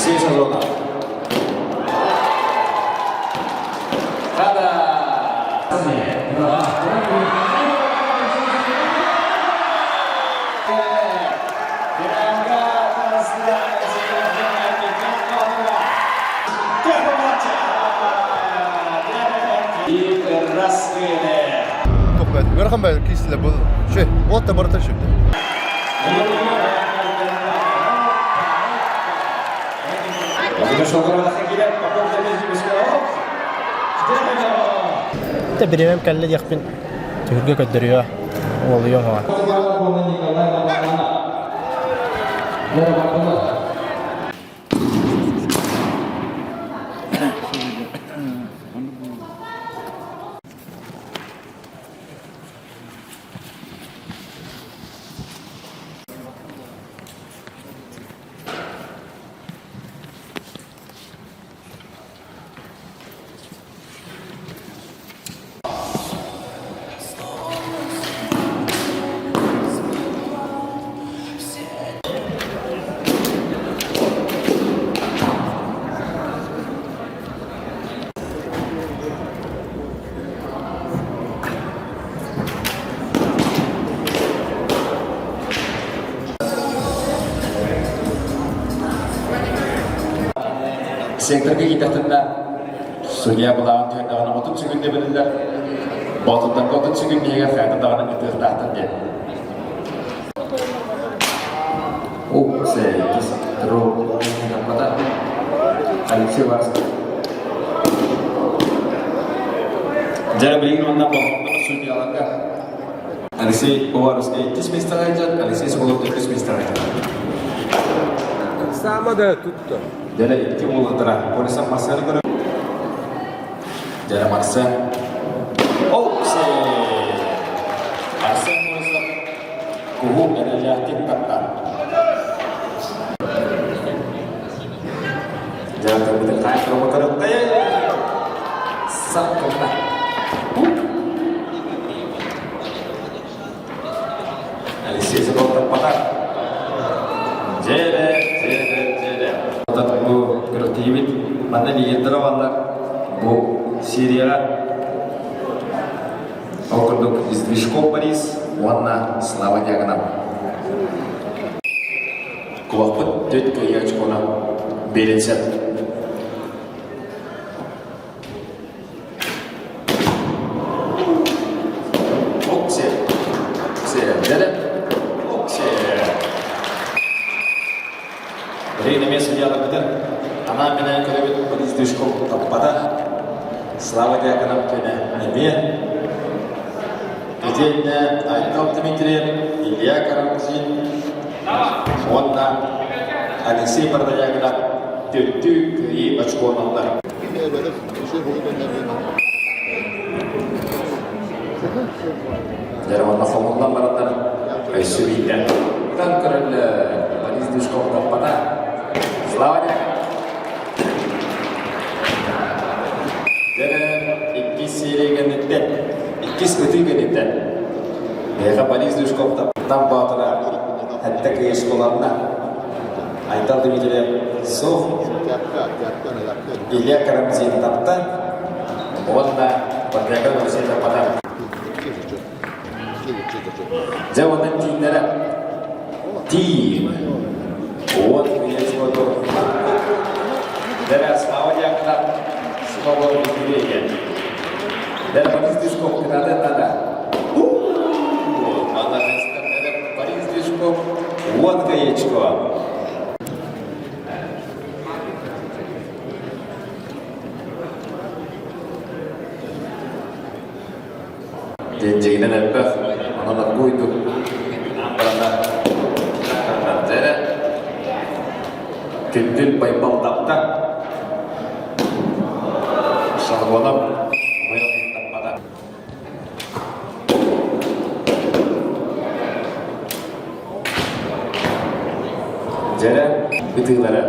Алексей Сазонов. Рада! Ыарахан бэйэ киистилэ бұл шө уотта барыта шөптө. Тэ бириэмэм кэллэ диэхпин түһүлгэ көрдөрүө уолуйуом оҕо. Секторга киирдэхтэринэ судья былааҕын түһэрдэҕинэ 30 секунда бэриллэр. Боотурдарга 30 секунд иһигэр хайата даҕаны ытыахтаахтар диэн. Упс, Алексей Варсков. Дьэ, билигин уонна болҕомтону судьуйаларга Алексей Поваровский иккис миэстэҕэ сылдьар, Алексей Соколов төрдүс миэстэҕэ сылдьар. Саама да тутта. Дьэ, икки уолаттара Борисов Марсианы көрө. Дьэ, Марсен. Опсе! Арсен Борисов куһу эрэллээхтик тартар. Дьэ, көрбүтүн хаай турума көрөттэ. Саккырда. Алексей Соколов таппата. Дьэ, дьэ, дьэ, дьэ. Бу күрэхтэһиибит манна лидердара баллар. Бу серияҕа Ол курдук Сдвижков Борис уонна Слава Дьяконов. Кулакпыт төрт кыайыы очкону биэрин сөп. Оксе. Оксе. Дәле. Оксе. Билигин эмиэ судьяларбытын анаан-минээн көрөбүт Борис Дышков таппата. Слава Дьяконов кэнэ эмиэ. Итиэннэ Айтал Дмитриев, Илья Карамзин уонна Алексей Бардалягинов төрдүү кыайыы очконаллар. Дьэ, уонна хомуллан бараннар өссө биирдэ тан көрөллөр. Борис Душков таппата. Слава Дьэ, иккис серия кэнниттэн, иккис ытыы кэнниттэн Бэйэҕэ Борис Душков таптан баатыра сэттэ кыыс буланна. Айтал Дмитриев суох. Илья Карамзин тапта. Уонна Патриарха Алексей таппата. Дьэ онон тииннэрэ тиин. Уот үйэ Дэрэ Слава Дьяконов снова в эфире. Дэрэ Борис Дышков кытааты надо. Борис Дышков вот яичко. Диэн дьиҥинэн элбэх, онон оргууйдук барана эрэ Күндүл Байбалдапта Шалгонов таппата. Дьэрэ ытыылара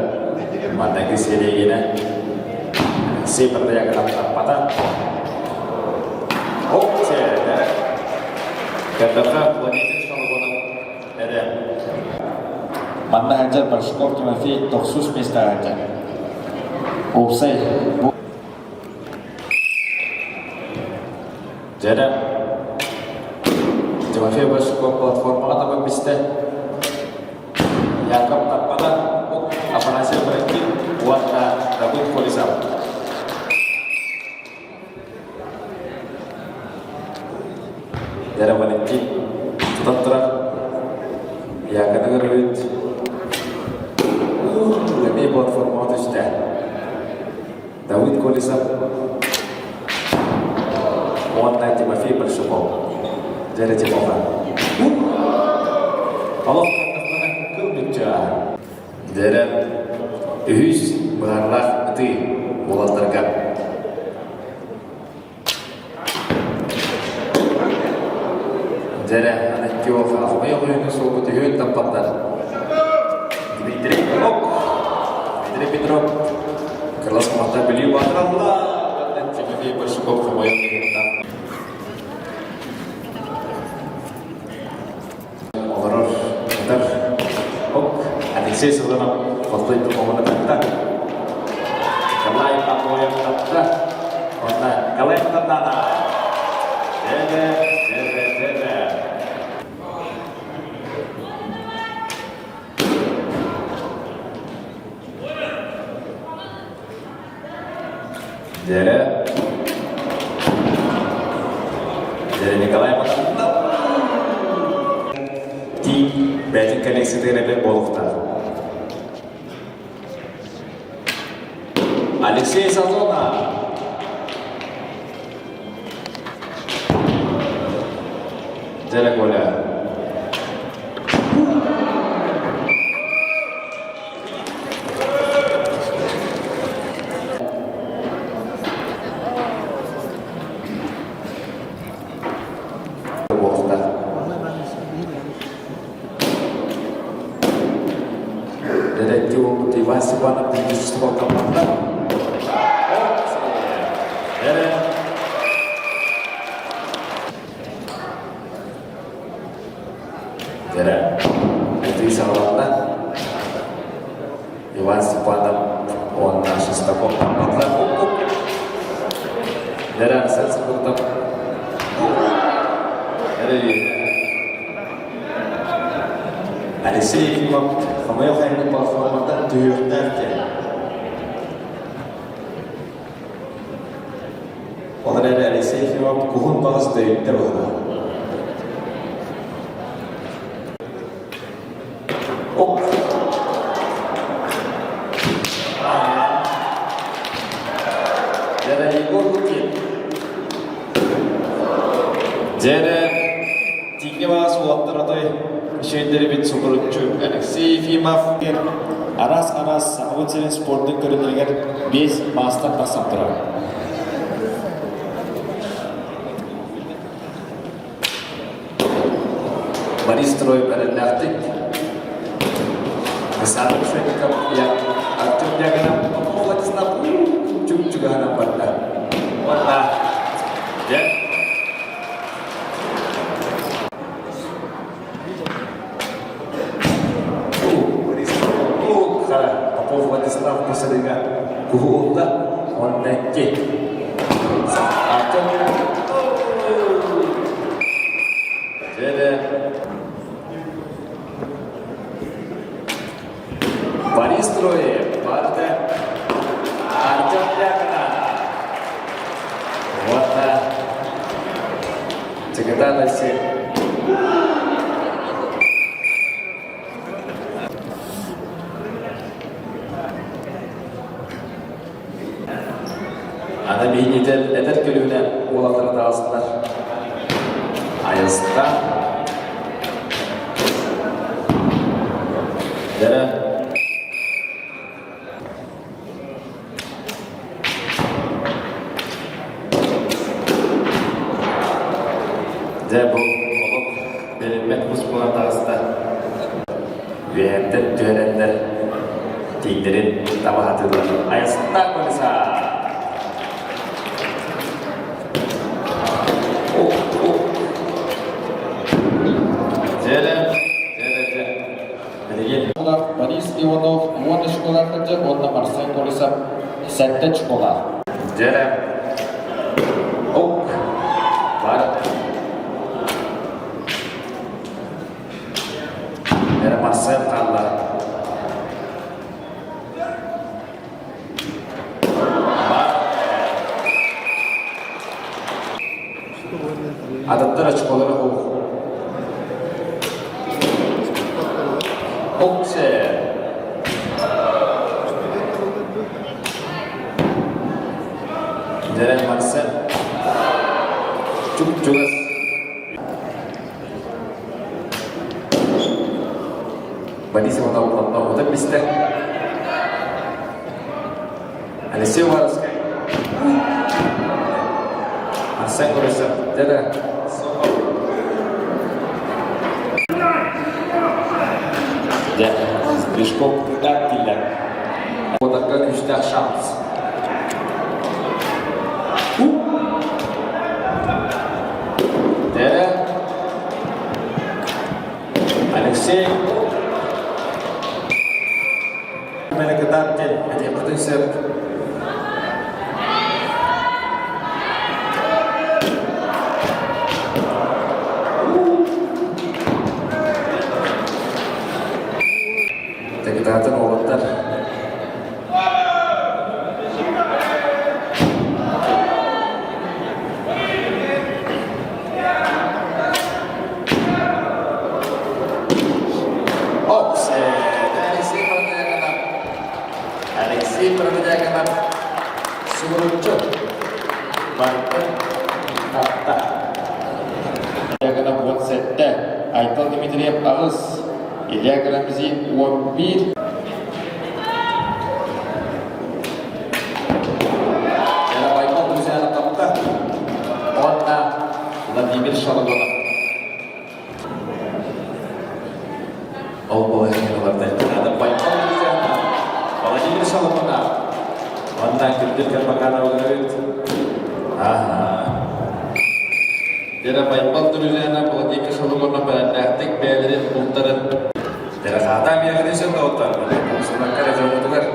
манныгы сиэриэгинэ Алексей Бардыягынан таппата. Оп, сиэрэ. Кэрдэххэ Владимир Шалгонов эрэ. Манна сылдьар Большаков Тимофей тохсус миэстэҕэ сылдьар. Уопсай бу Дьэрэ Тимофей Большаков платформаҕа табан бистэ. Яков Таппана, Афанасий Бракин уонна Давыд Колесов. Дьэрэ Валентин тутан турар. Яконы көрбүт. Эмиэ платформаҕа түстэ. Давыд Колесов уонна Тимофей Большаков. Дьэрэ Тимоха. Олох кыл мүччү Дьэрэ үһүс быһаарылаах ытыы уолаттарга. Дьэрэ Анаттиох ахмай оҕуһуну суолбут үһүөн таппаттар. Дмитрий Петров. Дмитрий Петров. Кылас кумахта билии баатыралла. Тимофей Большаков хомойон Олорор ытар Оп, Алексей Сазонов холтой тумоҕуна татта. Николай Попоев татта. Онна Николай Татана. Дебе, дебе, дебе. Дьэрэ. Дьэрэ Николай Матаннов. Тиий бэйэтин коллекциятыгар эбэр буолуохтаах. Алексей Сазонов. Дьэрэ Коля. Детектив Иван Степанов преимущество команда. Дьэрэ, ытыы саҕаланна. Иван Степанов уонна Шестаков тамматылар. Дьэрэ, Арсен Сокуртов. Алексей Ефимов хомойуох иһин платформаттан түһүөхтээх диэн. Ол эрээри Алексей Ефимов куһун баҕас дөйүттэ быһыылаах. Оп! Дьэрэ Егор Лукин. Дьэрэ тииҥҥэ баас уолаттар отой үчүгэйдэрибит субуруччу Алексей Ефимов араас-араас Сахабыт сирин спордун көрүҥнэригэр биэс маастар тахсан турар. Борис Троев эрэллээхтик Александр Шведников Артем Дьяконов Владислав чугаһынан барда. Уонна дьэ Попов Владислав Косарыга куһу ылла уонна икки. Артем Борис Троев, Барта Артем Дьяконов. Уонна Чыкытаан Алексей. Аны биһиги эдэр көлүөнэ уолаттара таҕыстылар. Айылста. Дэрэ. Дьэ бу олох бэриммэт кус буолан таҕыста. Үөһэттэн түһэрэннэр тииҥнэрин таба сатыыллар. Айастаах колеса! Дьэрэ, дьэрэ, дьэ. Билигин 10 очколаах сылдьар уонна Марсен Колесов 7 очколаах. Дьэрэ. Ок. Бар. Дьэрэ Марсен хаалла. Атыттар очколары ух. Оксе. Дэрэн Марсен. Чуп-чугас. Борис Иванов онно бистэ. Алексей Уваровскай. Арсен Борисов. Дьэ Дьэ, Стрижков кытаат дииллэр. Куотарга күүстээх шанс. Дьэ, Алексей Мэлэкэтаат диэн этиэххитин сөп. Декретатын уолаттар Алексей Протодьяконов Алексей Протодьяконов сууруччу барыта тапта. Дьяконов 17, Айтал Дмитриев 8, Илья Карамзин 11. Байбал Друзьяна тапта. Уонна Владимир Шалагонов. Ол балаһыанньалардан Байбал Друзьяна, Владимир Шалагонов. Онна Күрдүр Карбаканов говорит. Ага. Дера Байбал Друзьяна Владимир Шалагонов бэлэмнээхтик бэйэлэрин бултарын Дера миэхэ доҕоттор. Сулаккара дьоммутугар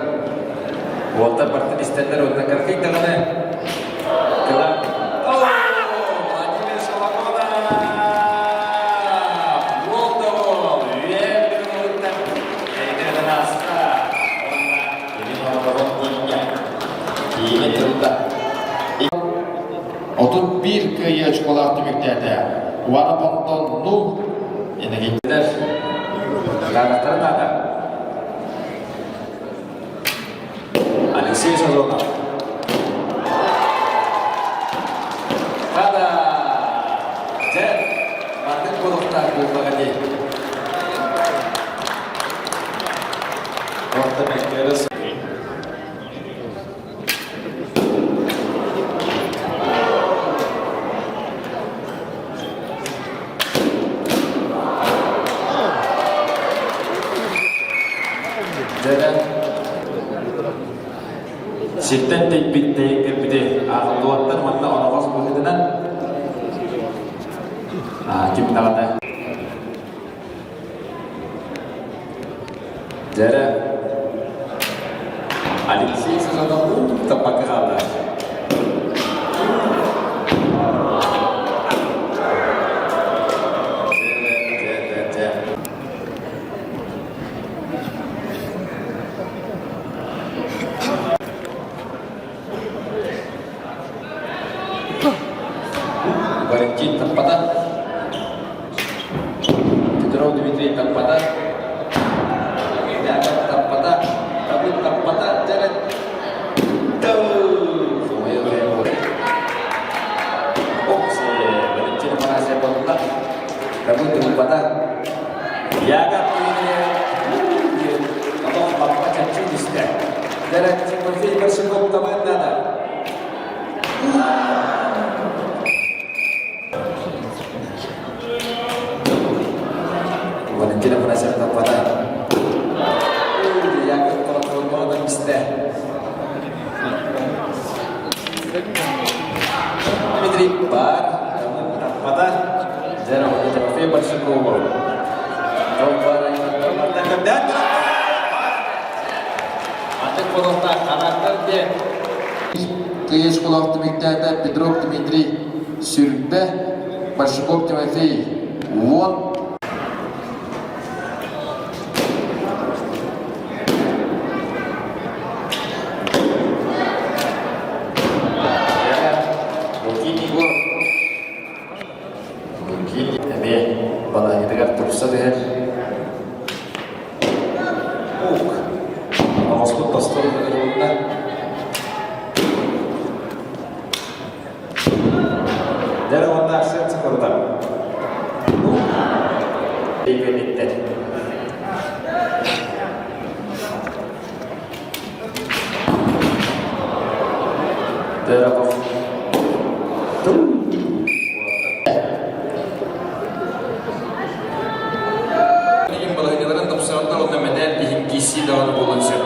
уолтар бартын истэллэр уонна кыракый даҕаны кыла Владимир Шалагонов! Уол да уол! Үөр күнүттэн эйдэрин аста. Уонна илин оҕолорун тиийэ. Киинэ тылда. 31 кыайыы очколаах түмүктээтэ. Уана понтон нул энэгиттэр Гаанаттара наада. Алексей Сазонов. Хада! Дьэ, маннык буолуохтаах буоллаҕа дии. Орто мөккүөрү Дьэ, сиртэн тэйбит тэйиҥнэрбити ааҕыллыбаттар уонна оноҕос быһыытынан ким даҕаны Дьэрэ Алексей Сазонов таппакка хаалла. Валентин Таппата Петров Дмитрий Таппата Яков Таппата Давыд Таппата дьэрэ Валентин Афанасьев буолла Давыд Таппата Яков Олох лаппа чаччы түстэ. Дьэрэ Тимофей Большаков табыан наада. Валентина Афанасьевна Пата. Яков Колоколбонов истэ. Дмитрий Бар, Пата, Дьэ, Тимофей Большаков. Болоттаах характер диэн. Кыйыш кулак түмүктээтэ Петров Дмитрий Сүрбэ, Большаков Тимофей 10. Лукин Егор. Лукин эмиэ балаһыытыгар тупса түһэр. Ук. Оҕоспут тостор ырылынна. Дьэ уонна Арсен Сокурутар. Кэнниттэн. Терехов. Билигин балаһыанньаларын тупсараллар уонна мэтээл иһин киирсии даҕаны буолуон сөп.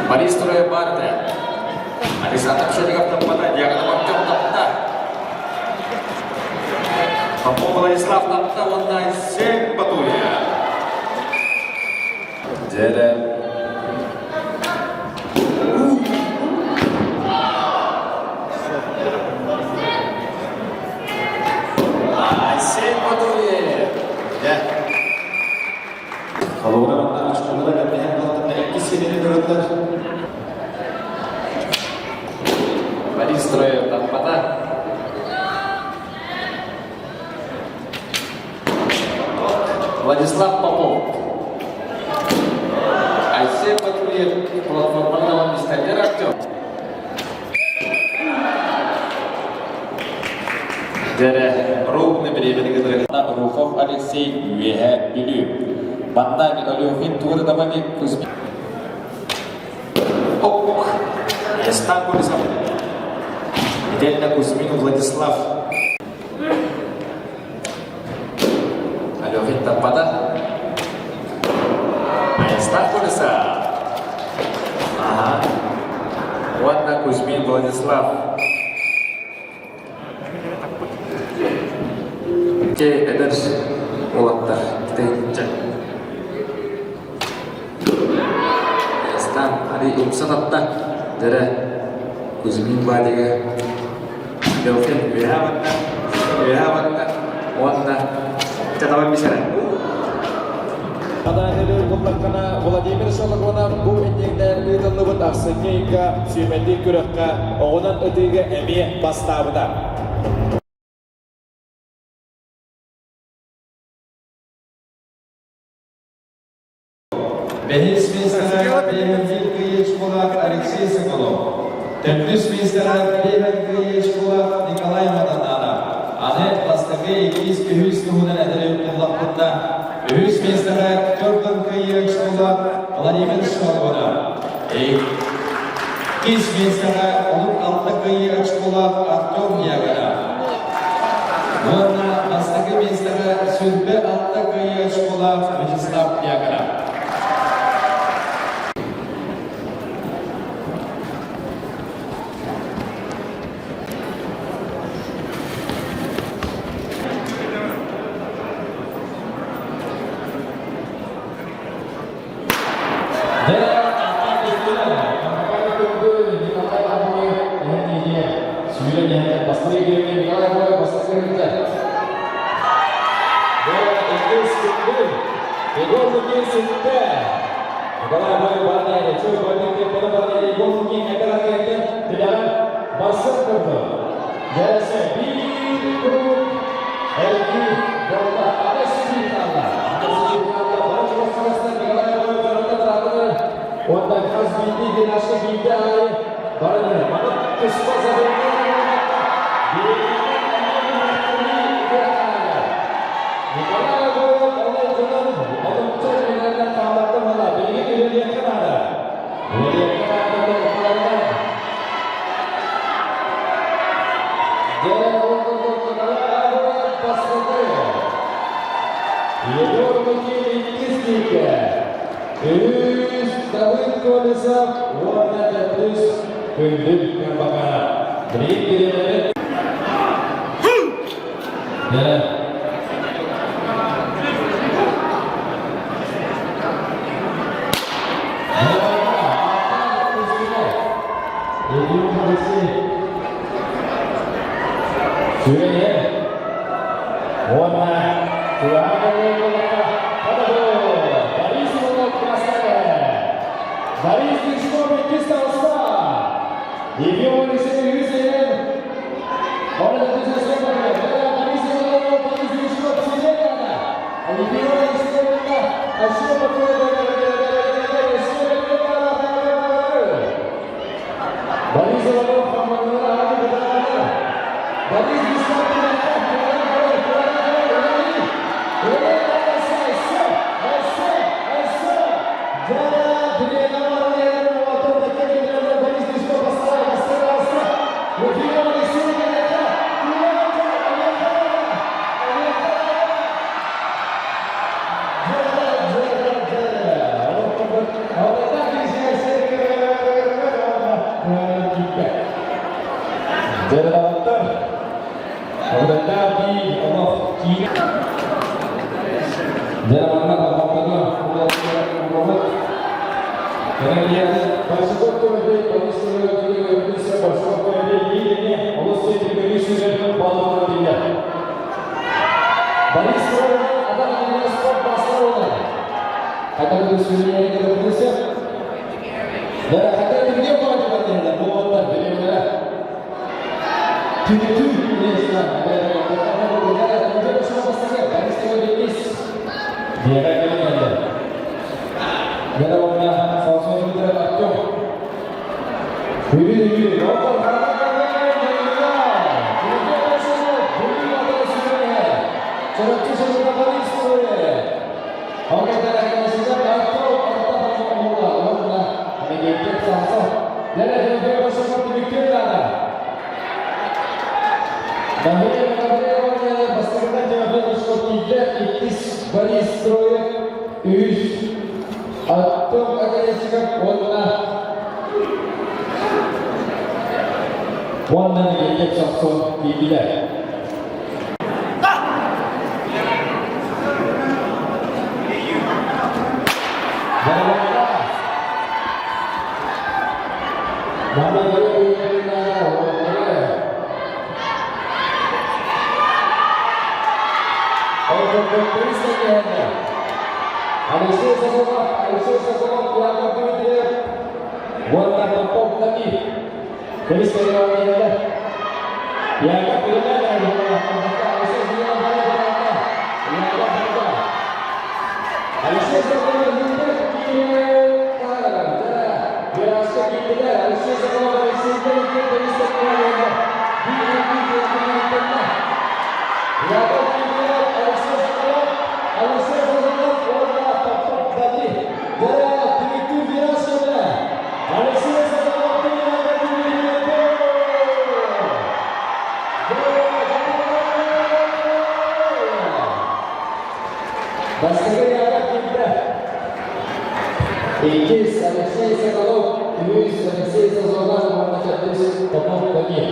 Борис Троев баар этэ. Александр Пшеников таппата, Диагонов Артем тапта. Попов Владислав тапта уонна Айсен Батуев. Дьэрэ. Айсен Батуев. Дьэ. Холобура манна очколара кэтэһэн балтарна иккис сирэни көрөллөр. Борис Троев таппата. Владислав Попов. Айсен Батуев платформадан мистер Артем. Дьэрэ, ровно бириэмэни кытары Рухов Алексей Үөһээ Бүлүү. Манна Алехин тугу да табами Кузьмин. Ок! Ястан Колесов. Итиэннэ Кузьмин Владислав. Алехин таппата. Ястан Колесов. Ага. Уонна Кузьмин Владислав. Ити эдэр уолаттар итинчэ Стан али умса татта дэрэ Кузьмин Владига Белфин үөһэ батта үөһэ батта уонна чатабан бисэрэ Адаанелы буллаххына Владимир Шологонов бу иннигинэн ыытыллыбыт ахсынньы ыйга сүүмэрдиир күрэххэ оҕунан ытыыга эмиэ бастаабыта. Бэһис миэстэҕэ Биэһэнтиир Кыйыч-Кулак Алексей Соколов, төрдүс миэстэҕэ Биэһэн Кыйыч-Кулак Николай Матананов, аны бастакы, иккис, үһүс туһунан этэрин буллахпытына, үһүс миэстэҕэ Төрдүн Кыйыч-Кулак Владимир Шолгунов, иккис миэстэҕэ Олук Алта Кыйыч-Кулак Артем Ягодов, уонна бастакы миэстэҕэ 26 кыайыаччылаах Вячеслав Дьяконов. Онтон хас биирдии генашка биирдэ аайы баран иһэр. Маны туспа Николай Егоров олох дьонун олунча үлэлэринэн хаалларда буола билигин үлэлиэххэ наада. Үлэлиэххэ наада диэн Дьэ, ол курдук Николай Егоров бастакы. Егор Лукин иккис бииргэ. Үс Давыд Колесов уонна төрдүс Күндүл Кырбаканов. Билигин Дьэ, Сүүрэн иһэр. Уонна чугаһаан кэлэр буоллахха, Борис Иванов красавец! Борис Дьячков иккис таҕыста! Ефим Алексеевич үһүс иһэн Борис Иванов, Борис Дьячков сидели Ефим Алексеевна, Борис Иванов хамманнара ааты бытаарда. Борис Дьарыктар Абыдайдаах дии олох киирэ Дьэ манна болҕомтону уурабыт. Кэнэкиэн Большаков Тимофей Борис Иванович Большаков Тимофей биир олус сиэтиргэри сүүрэн балыгынан биллэр. Борис Строев атах аннынан спорт маастара буолар. Хатан сүүрүнэри кытырдысы. Дьэ хатан түргэн боҕотугар бу уоттар билимнэрэ. Түмүктүү Иккис Борис Строев, үһүс Артем Оконешников уонна уонна Никитин Самсон киирдилэр. Алексей Соколов, Алексей Соколов, Яков Дмитриев, уонна Попов Давид. Кэлис кэлиэҕэ Яков Алексей Яков Алексей Соколов Алексей Соколов, Алексей Яков Алексей Соколов, Алексей Соколов уонна Попов Давид. Алексей Соколов Бастакы Яков киирдэ. Иккис Алексей Соколов, үһүс Алексей Сазонов уонна төрдүс Попов Давид.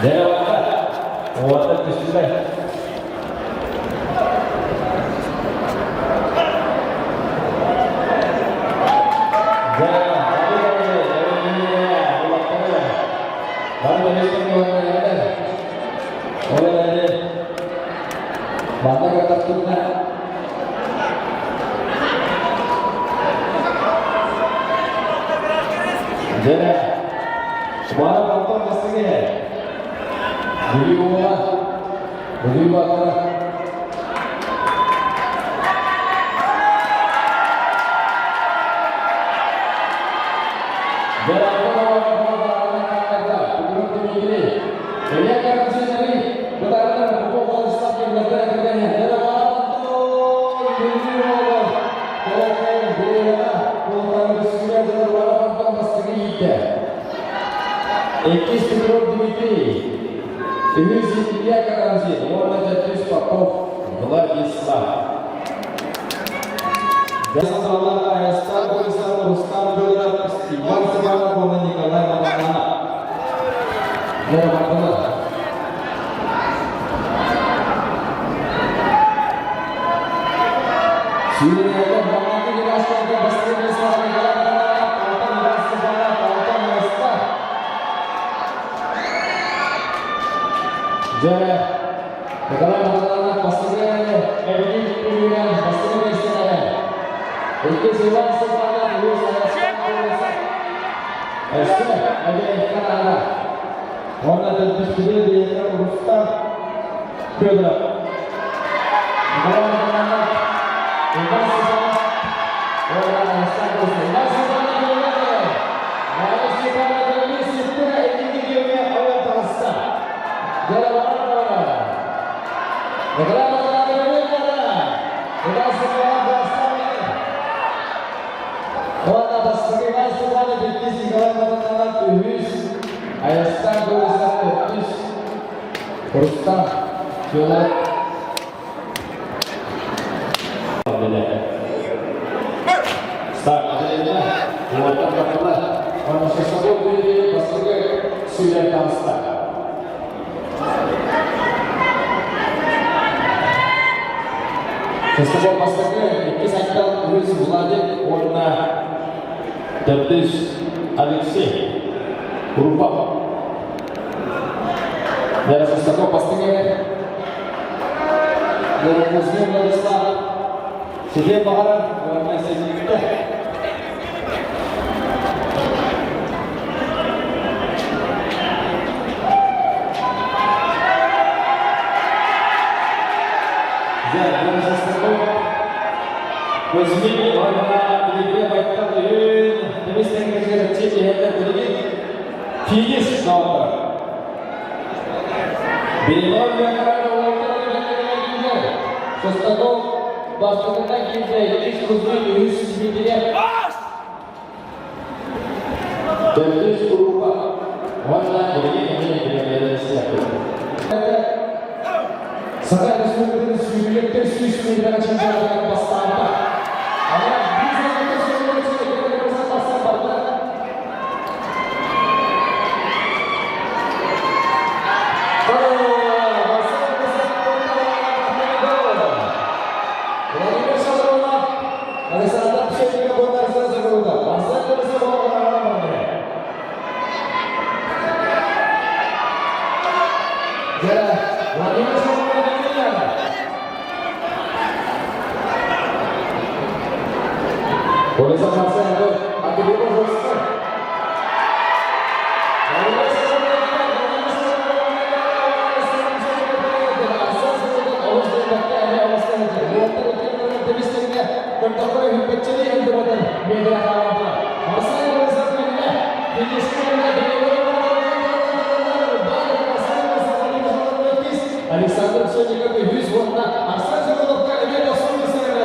Дьэ, уота түстүлэр. Дьэ, бары Ол эрээри манна көрдөхпүтүнэ Дьэ, Бары балтан бастыҥ иһэр. Бүлүү уола, Бүлүү батыра. Иккис Петров Дмитрий, үһүс Илья Карамзин уонна төрдүс Попов Владислав. Дьаһаллар Айастар Борисов, Рустам Федоров, Иван Степанов уонна Николай Баланов. Дьарыктанар. Сүүрүнэлэр Баланды Герасимов, Бастыгын Николай. Дьэ, Николай Михайловна бастакы эбии күнүгэр бастакы миэстэлэрэ. Иккис Иван Степанов, үһүс Александр Өссө эбии Канада. Уонна төрдүс билиэтэ Рустам Федоров. Николай Михайловна, Иван Степанов уонна Александр Иван Степанов Иван Степанов ситтэ икки күҥҥэ ойон таҕыста. Рустам Федоров Старт Уоттан тахтылар. Уонна Шестаков билиги бастакы сүүрэн таҕыста. Шестаков бастакы, иккис Айтал, үһүс Владик уонна төрдүс Алексей Урупов. Вера Шестаков бастакы Вера Кузьмин Владислав Ситиэн баҕарар уонна ситиһиитэ. Дьэ, Вера Шестаков Кузьмин уонна Дмитрий Байтал үһүн тимис тэҥҥэ чиэһэллэр билигин финиш доҕоттор. Шестаков бастакынан киирдэ, иккис Кузьмин, үһүс Дмитриев. Төрдүс группа уонна билигин эмиэ бириэмэлэрин Саха Республикатын сүүрүлүктэр 100 метрға чемпионатыгар бастаабыта. Ана биир тахсан барда. Александр Пшенников Владимир Александр Пшенников үһүс уонна Арсен Соколовка эмиэ тохсун сырыҥа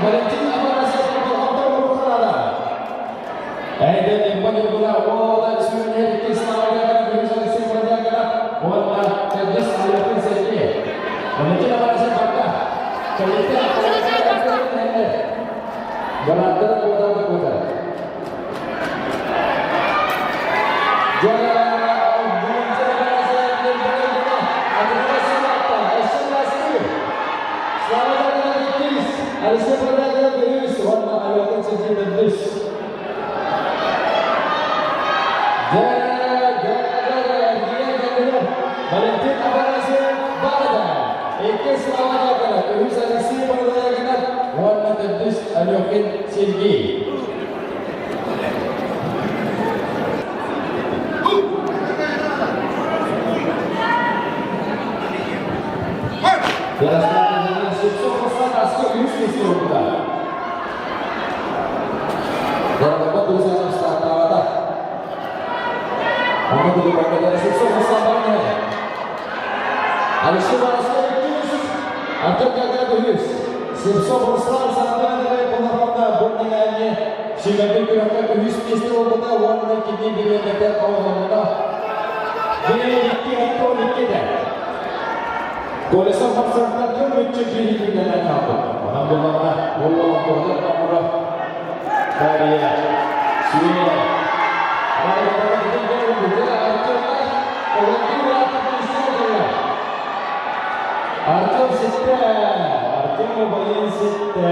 Валентин Афанасьев Эйден Ивановна уола сүрүнэр иккис Алексей Бродягина уонна төрдүс Алексей Сергей. Валентин Афанасьев барда. Кэлитэ Бараттар куотар куотар. Алексей Бродягина үһүс уонна Алексей Сергей төрдүс. Валентин Афанасьев Барда, иккис Слава Докторов, үһүс Алексей Бородоягинов уонна төрдүс Алехин Сергей. Ярослав Шевцов Руслан Асков үһүс миэстэ ылбыта. Дорогобот Рузанов стартаабата. Ону кулубакка Шевцов Руслан баран Алексей Воровской иккис, Артем Гагат үһүс. Шевцов Руслан саҥа боллохонно бу нэһилиэнньэ сүүмэрдик күрэххэ үһүс миэстэ ылбыта уонна кини бириэмэтэ оҥоһулунна. Дьэ, 2 2 Колесов мақсаттан мүччү кииритиннэнэн хаалбыт. Онон буллаҕына, буолла номура Дария Сюя. Артем ситте! Артем убайын ситте!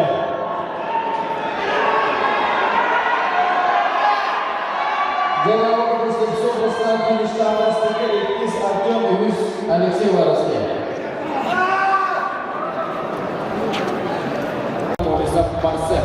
Дьэ, Слепцов бастаан фиништаабас иккис Артем, үһүс Алексей Воровский. Борисов Барсе.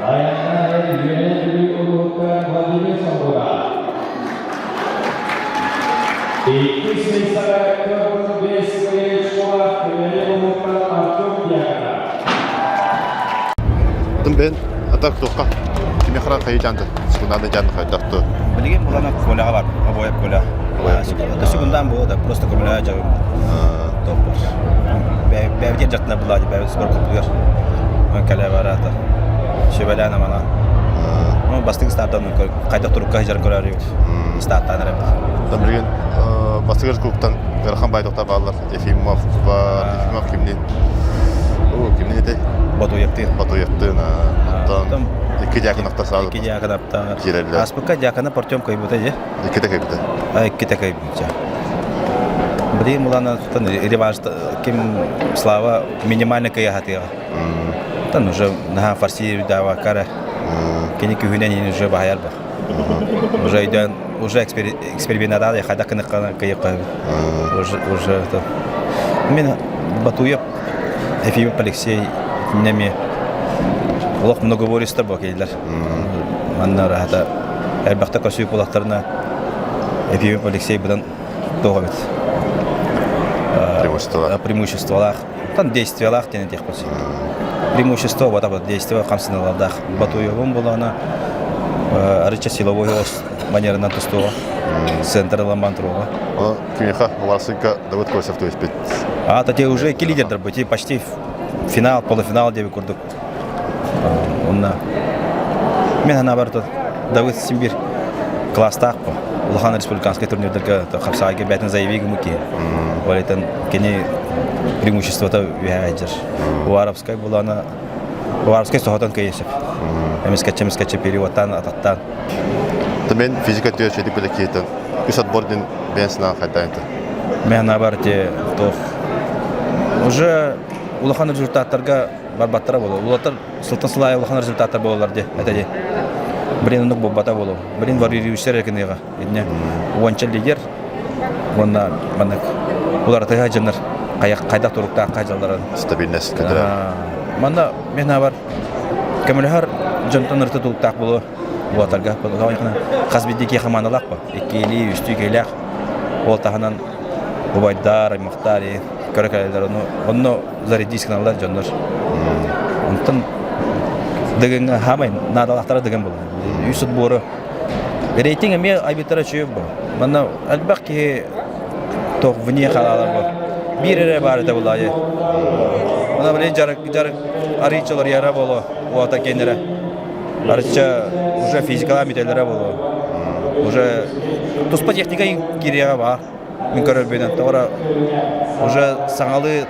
Айаннар Үөһээ Бүлүү улууһуттан Владимир Сонгура. Иккис миэстэҕэ 45 школа Үөһээ улууһуттан Артем Дьяконов. Тым бен атак туохха кимиэхэ хайы дьаанды секундааны дьаанды хайдах ту Билигин булана Коляҕа бар, обоев Коля. Секундан буолла да, просто көмөлөһө дьабым. Топпор. Бэбитер жартына булла ди, бэбит спорт клубугар. Кэлэ барата. Сүбэлээн амана. Ну, бастыҥ стартан хайдах турукка сылдьарын көрөрүбүт. Стартаан эрэбит. Там билигин бастыгыр клубтан ыарахан баайдохтар бааллар. Ефимов бар, Ефимов кимниин? О, кимниин этэй? Батуевтыын. Батуевтыын. Оттон икки дьаакынаптар саалар. Икки дьаакынаптар. Киирэллэр. Ааспыкка дьааканап Артем кыайбыта дии. Иккитэ кыайбыта. А, иккитэ кыайбыта. Блин, Мулана реванш ким Слава минимально кыйахатыга. Тан уже наха фарси дава кара. Кини күһүнэн уже баһайар бар. Уже өйдөөн уже экспериментада хайдах кыныккана кыйыкка уже уже мен Батуев Ефимов Алексей неме олох многобористар бу кейлер манна рахата элбэхтэ көсүү кулактарына Ефимов Алексей быдан туох эбит преимуществолаах преимуществолаах Там действиялаах диэн этиэхпит сөп. Преимущество вот вот действие хамсаныылардаах. Батуевым булаана арыча силовой манерынан тустууга центр ламан туруга. Кимиха Ласенко Давыд Косев то есть А, то уже икки лидердер бу почти финал, полуфинал диэби курдук. Онна мен ана бар Давыд Симбир класстаах бу. Улахан республиканскай турнирдарга хапсаайга бэйтин заявиги муки. Олетен кини преимуществота үһээдьэр. Уваровскай булана Уваровскай соһотон кыйысып. Эмискачча эмискачча переводтан ататтан. Мен физика түйө чөйдүк биле кийтен. Үс отбор дин бэйэн санаан хайдаайынта. Мен бар те тох. Уже улахан результаттарга барбаттара болу. Улаттар сылтан сылай улахан результаттар болалар де. Это де. Блин, оннук буолбата болу. Блин, варьирующер кыныга. Инне уонча лидер уонна маннык уларытыга дьоннор хайдах туруктаах хаалларын. Стабильность көтөрө. Манна мен бар көмөлөһөр дьонтон ырыта тулуктаах болу уотарга хас биирдии киһи хаманалаах ба иккиилии үстүү киһилээх ол таһынан убайдар аймахтар көрө кэлэллэр ону онно зарядись гыналлар дьоннор онтон дыгыҥҥа хаамай наадалаахтара дыгын буолар үс отбору рейтинг эмиэ айбыттара үчүгэй бу манна элбэх киһи туох вне хаалар бу биир эрэ баар этэ булаайы Мына блин жарык жарык арыйчалар яра боло уота кенере арыча уже физикалаа бүтэллэрэ боло уже туспа техника кириэҕэ баар мин көрөрбүнэн тоҕо уже саҥалыы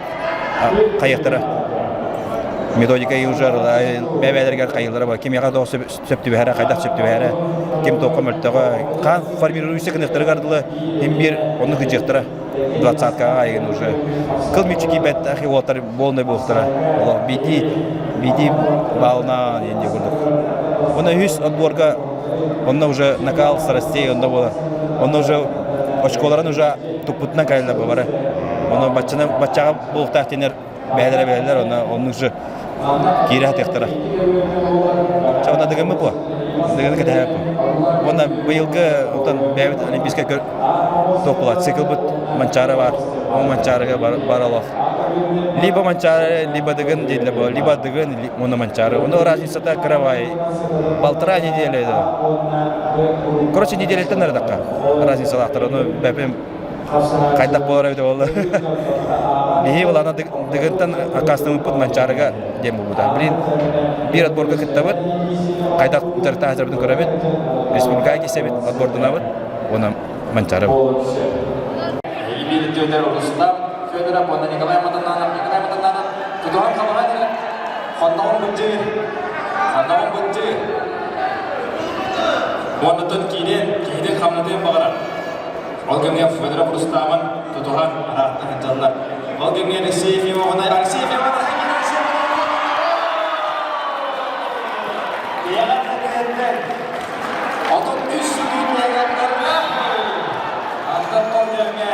хайыахтара методика уже бэйбээлэригэр хайыылара бар кимиэхэ туох сөп түбэһэрэ хайдах сөп түбэһэрэ ким туохха мөлтөҕө хаан формирующий гыныахтарыгар дылы им биир оннук ыдьыахтара двадцаткаҕа айгын уже кыл мүччү киирбэттээх уолаттар буолнай буолуохтара олох биирдии биирдии баалына диэн курдук уонна үһүс отборга. Онно уже накал страстей онно буолар. Онно уже очколарын уже туппутунан кэлэллэр бары. Ону баччаны баччаҕа буолуохтаах диэннэр бэйэлэрэ бэйэлэр онно оннук же киирэ сатыахтара. Чэ онно дыгыммыт буо. Дыгыны кэтэһэбит буо. Уонна быйылгы оттон бэйэбит олимпийскай көр туох буолар циклбыт Манчаары бар. Ол Манчаарыга бар, бар олох. Либо Манчаары, либо Дыгын дииллэр буо. Либо Дыгын, уонна Манчаары. Ону разницата кыра полтора недели. Короче, неделяттан арадакка разницалаахтар. Ону бэпим хайдах буолар эбитэ буолла. Биһи улаана Дыгынтан аккаастаммыппыт Манчаарыга диэн буолбута. Блин, биир отборга кыттабыт, хайдах утарытааччыларбытын көрөбүт, республикаҕа киирсэбит, отбордунабыт уонна Манчаары. Эһиги биир Рустам Федоров уонна Николай Матананов. Николай Матананов тутуһан хабаҕа хонноҕун быдьыыр, хонноҕун быдьыыр. Уоннаттан киирэн киһитин хамнатыан баҕарар. Ол кэмҥэ Федоров Рустамын тутуһан ыраахта сылдьаллар. Ол кэмҥэ Алексей Ефимовна Алексей Ефимовна Отут үс сүгүн Антон ол кэмҥэ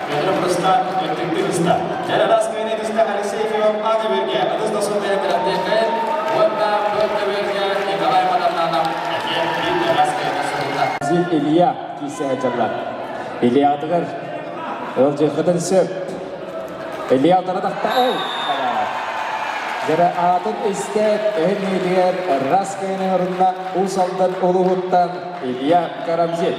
Федоров Рустам өттүктүк ыста. Дьэ раз кыайыы түстэх Алексей Ефимов А көбүөргэ ытыс досун бэйэ уонна Б көбүөргэ Николай Матаннанов эмиэ биир раз кыайыы сурулла. Илья киирсэ сылдьаллар. Ильятыгар ыалдьыаххытын сөп. Илья таратахта ол Дьэрэ аатын истээт, өһүн иһитигэр раз кыайан орунна Уус Алдан улууһуттан Илья Карамзин.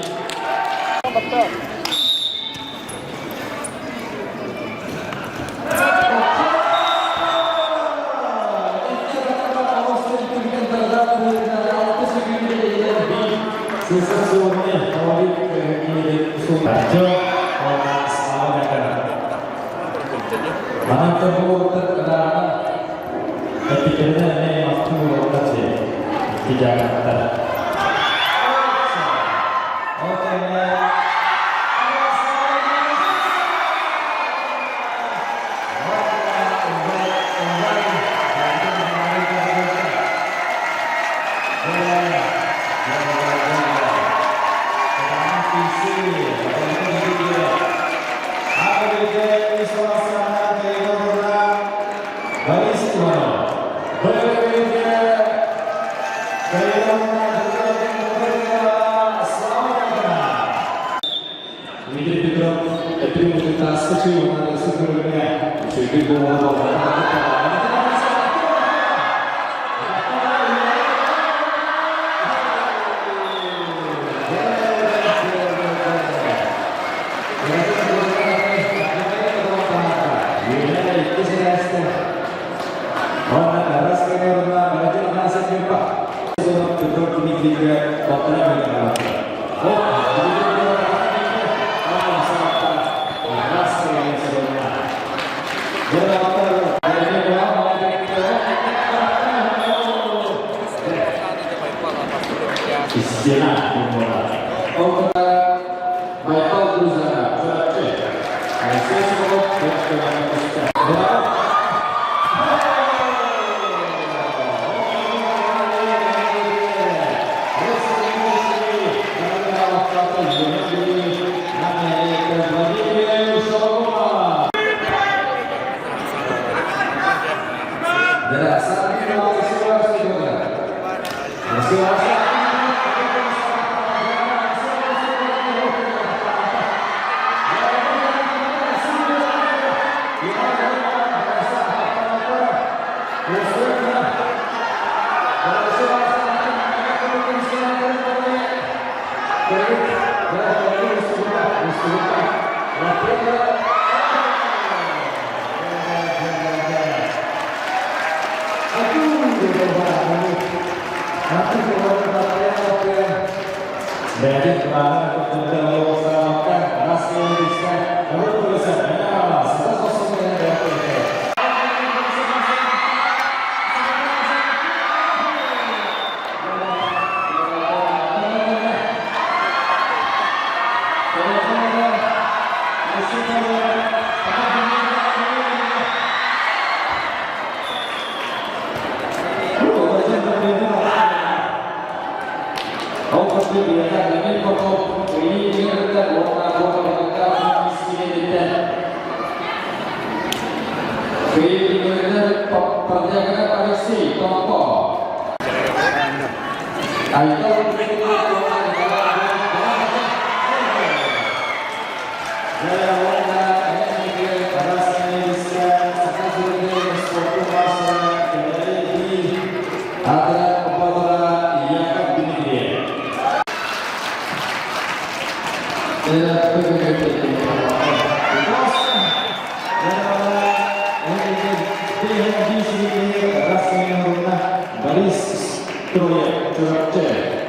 Алексей Томпо. Айтал Борис Троя Чурапчы.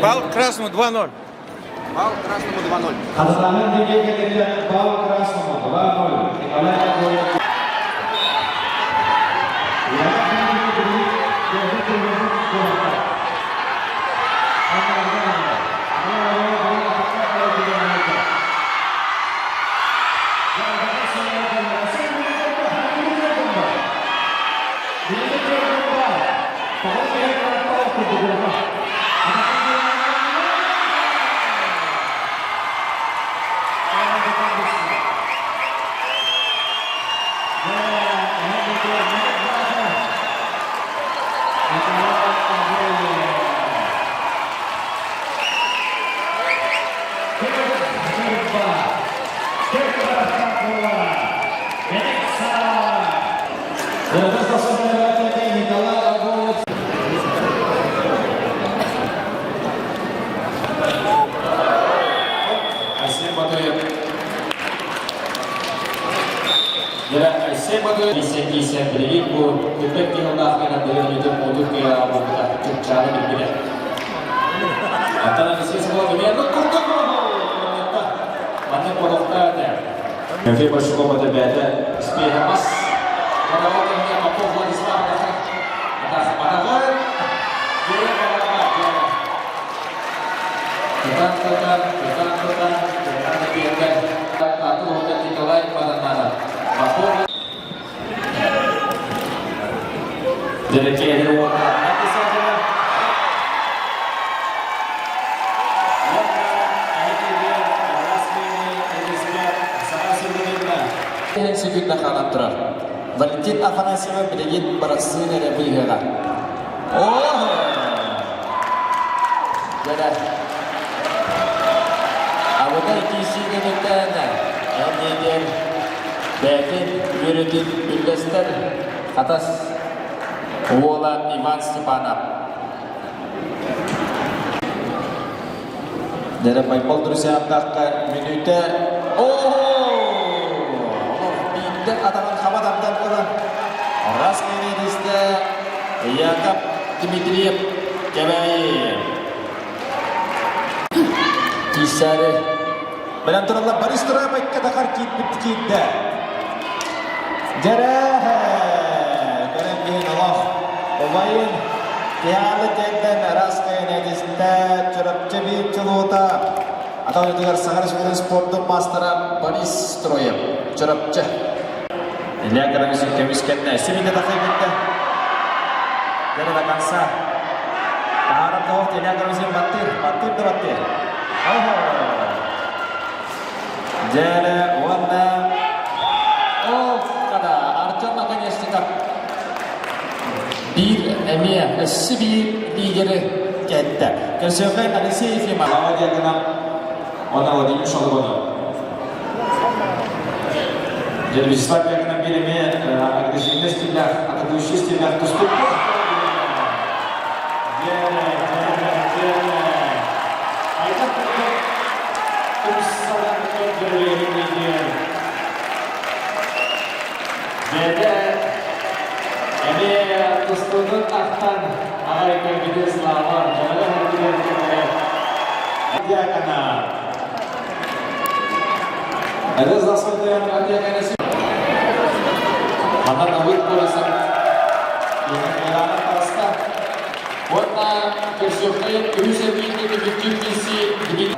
Бал красному 2-0. Бал красному 2-0. Айсен Батуев. Дьэ, Айсен Батуев киисэ билигин бу Күппэт киһилаах гынан билигин модук буолбута чупчааны билбитэ. Оттон Алексей Соколов эмиэ курдук маннык болохтаа этэ. Мефей Большаков это бэйэтэ успеха мас. Подавал кэмҥэ Попов Владислав Атаҕар Тутан тутан, тутан тутан, тутан эпиэккэ атын уһута Николай Мадананов. Попов Дьэрэкэйи уонна Иһэн секунда хаалан турар. Валентин Афанасьева билигин бырахсыын эрэ быыһыаҕа. Оо! Дьэрэ. Абытай киирсии кэнниттэн эн диэтэр бэйэтин үөрүүтүн үллэстэр Хатас уола Иван Степанов. Дьэрэ Байбал друзьяндахха мүнүүтэ биирдэ атаҕын хаба тардан ылан раз кэриэтистэ Яков Дмитриев Кэбээйи Киисээри Бэлэм тураллар Борис Турабайка тахар киирбит киирдэ. Дьэрэ көрөн биһин олох убайын Тиалы тиэрдэн араас кайнетистэ Чурапчы биир чулуута ата ойутугар Саха Республикатын спордун маастара Борис Строев Чурапчы Илья Карамзин көмүскэннэ Сибинде тахайбытта Дьэрэ до конца Таһаарар тоҕо Илья Карамзин баттыыр баттыыр да баттыыр Дьэрэ уонна ол хада Артем Наконечников биир эмиэ өссө биир лидери кэттэ. Көрсүөххэ Алексей Ефимов. Слава Дьяконов уонна Владимир Шолобонов. Дьэ, Вячеслав Дьяконов биир эмиэ агрессивный стиллээх, атакующий стиллээх тустуук. Дьэрэ, дьэрэ, дьэрэ. Айдах курдук умсалан көрдөрүөһүн Дьэрэ, эмиэ тустуутун ахтан аҕай көрбүтүн Слава дьоно эргилэр кэмигэр Дьякона. Это заслуженная Манна Давыд Борисов Милана таҕыста. Уонна көрсүөххэ үһүс эргииргэ түмүктүүр киирсии Дмитрий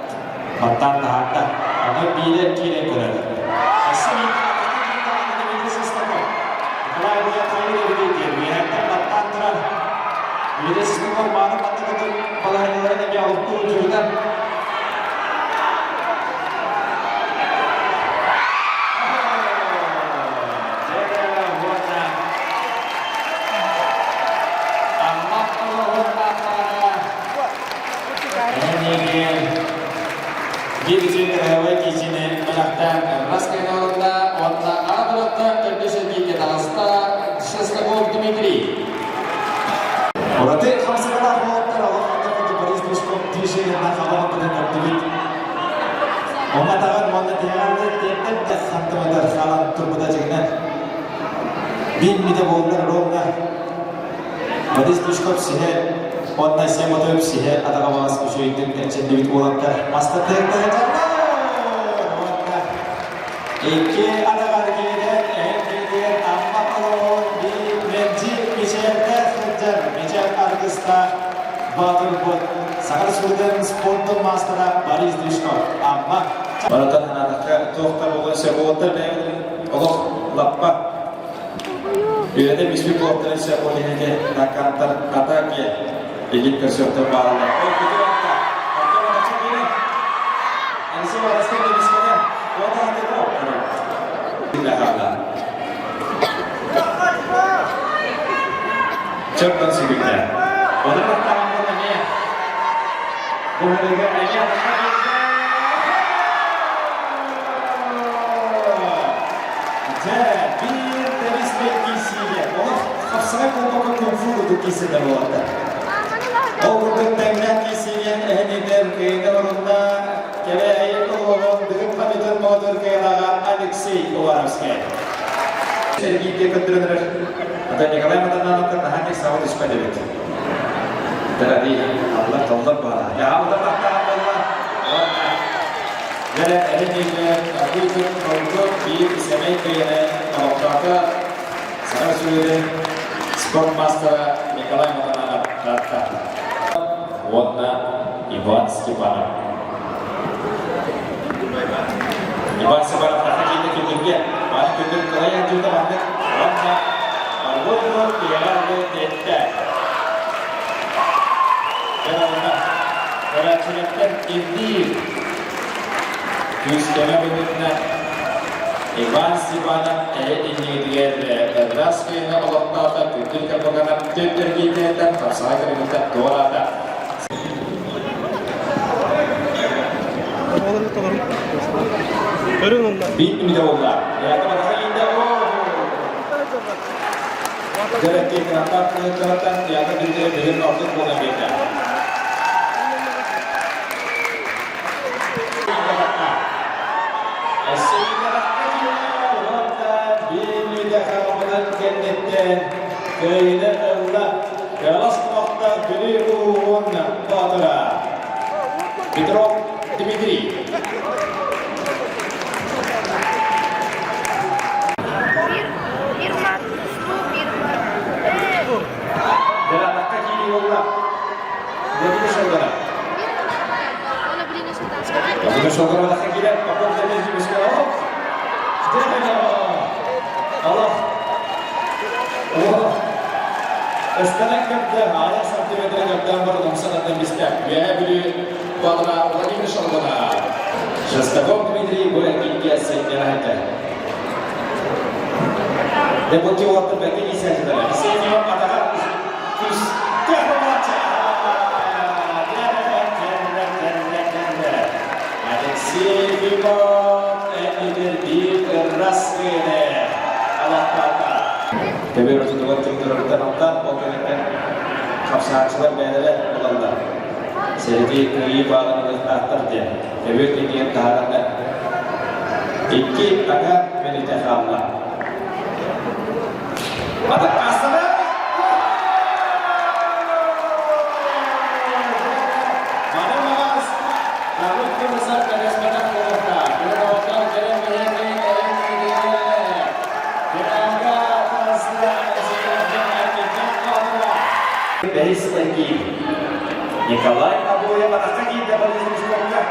Баттаан таһаарда. Аны биирэ киирэн көрөр. Николай Үөһэттэн баттаан турар. Дмитрий Сестаков мааны баттатытын балаһыанньаларын эмиэ олохтуур дьурута. Биир үчүгэй кыраһыабай киисини бэлэхтээн Рас Кайналовна уонна Аадыраттан төрдүс эргииргэ таҕыста Шестаков Дмитрий. Ураты хамсаныылаах уолаттар олох ханна Борис Дружков движениетынан хабаҕын көрдүбүт. Онно таҕын уонна тиһэҕэр тиэрдэн да хантыматар хаалан турбута дьиҥинэн. Биир буоллар ровно Борис Дружков сиһэ уонна Сем Отоев сиһэ атаҕа баҕас үчүгэйдик эрчиллибит уолаттар мастардыктара уонна икки атаҕар киирэн эһэм кииригэр Амма олоҕун биир мэлдьи мичээрдээх сылдьар мичээр аргыстаах Баатырбыт Саха Республикатын спордун маастара Борис Движков Амма Барытын санаатахха туох да буолуон сөп уолаттар бэйэбитин олох лаппа Үөрэтэ биспит буолтарын сөп ол иһин накантар атаки игин көрсүөхтэр бааллар. Ол күтүр атта. Артем Атача киирэн. Алексей Воровской көмүскэнэ. Уота атыгы. Чөппөн сүгүннэ. Онон аттаҕаммын эмиэ бу һырыыга эмиэ Дьэ, биир тэбиспэт киирсиигэ олох хапсаҕай буолбакка кунг-фу курдук киирсэллэр уолаттар. Ол курдук тэҥнээх киирсиигэ эһэнитэр кыайыыга орунна Кэбээйи улууһун Дыгын Хабитын Боотур кыайыылааҕа Алексей Уваровскай. Сергийгэ көрдөрөн эрэр. Ата Николай Матанановка наһаа тек саба түспэт эбит. Тэрэди аллар толлор баала. Яабыта тахтаан болла. Дьэ, эһинигэ Аргыытын толку биир сэмэй кыйыны олохтоото Саха Республикатын спорт мастера Николай Матананов таатта. Уонна Иван Степанов. Иван Степанов таха киинэ күндүргэ, маны күндүр кылайан дьута маннык уонна Барготу тиэҕэр тиэттэ. Дьэ, көрөөччүлэртэн ирдиир күүстээх быһыытынан. Иван Степанов эһэ иннигитигэр ыраас кыайыыны олохтоото, Күндүл Карбаканов түөрт эргиирдэриттэн хапсаҕай көрүҥүттэн туораата. Биир мүнүүтэ буолла. Дьэрэтти кынаттаах кыһыттарыттан Яков Дмитриев бүгүн ордук буолан биэрдэ. Кэнниттэн кыайыыны ылла Кыалас кумахта Бүлүү улууһун боотура Петров Дмитрий. Дьаратакка киирии буолла. Владимир Шолгана. Владимир Шолгана атакка киирэр. Попов Дмитрий Аллах. Ыстанан көрдө, аҕыйах сантиметры көрдөөн баран умса тардан бистэ. Үөһээ Бүлүү Павла Владимир Шолгана. Шестаков Дмитрий бу эргииргэ сэнньэҕэ этэ. Дебути уолаттар бэркэ иисээчилэр. Алексей Ефимов атаҕар күүстээх буолааччы. Алексей Ефимов эдэр биир ырас кыайыны алаттаата. Тэбэр отутугар ким турарыттан алтан, ол кэнниттэн хапсааччылар бэйэлэрэ ылаллар. Сэргий кыайыы баалын ылыахтаахтар диэн. Тэбэр кэннигэр таһааранда икки ага мүнүүтэ хаалла. Атаккаастана! Маны маас Народ кыргызар кэрэспэтэх буолуохтаах. Кыргызтар кэлэн биһиги Бэһис эргиир. Николай Обоев атахха киирдэ Борис Рыжковка.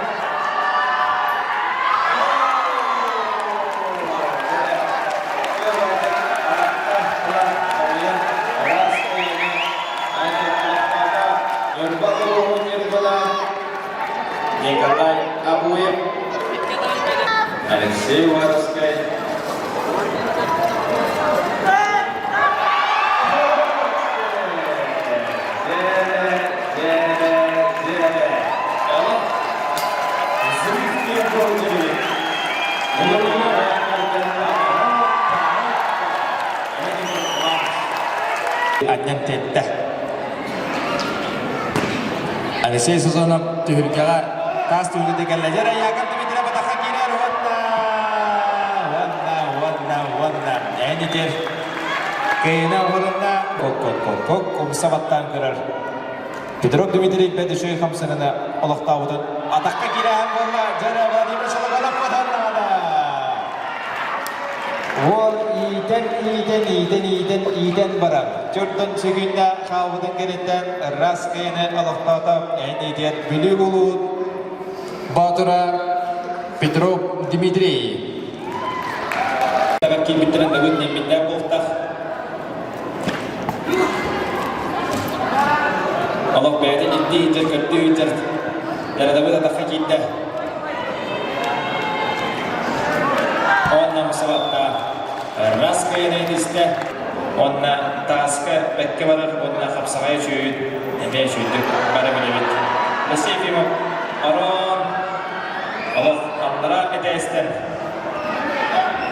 Николай Абуев, Алексей Уваровскай, Анньан тиэттэ. Алексей Сазонов түһүлгэҕэ таас түһүлгэтэ кэллэ. Дьэ, Яков Дмитриев атахха киирэр уонна уонна уонна уонна эн итир кыйына уһунна кок-кок-кок-кок умса баттаан көрөр. Петров Дмитрий бэт үчүгэй хамсаныны олохтообутун атахха киирээһин буолла. Дьэ, Владимир Шологонов хотоннаҕына. Уол иитэн, иитэн, иитэн, иитэн, иитэн баран, төрдөн сүгүннэ хаалбытын кэнниттэн ыраас кыйыны олохтоото эн иитиэн Бүлүү улуун боотура Петров Дмитрий. Киирбиттэрин бүгүн немминнээх буолтах. Олох бэйэтин ирдии иһдэр, көрдүү иһдэр. Дьарадабыт атахха киирдэ. Онно мусабатта раз кыайан истэ. Онно тааска бэккэ барар уонна хапсаҕай үчүгүйүн эмиэ үчүгүйдүк бара билэбит. Алексей Ефимов Арон олох аллараа этээстэн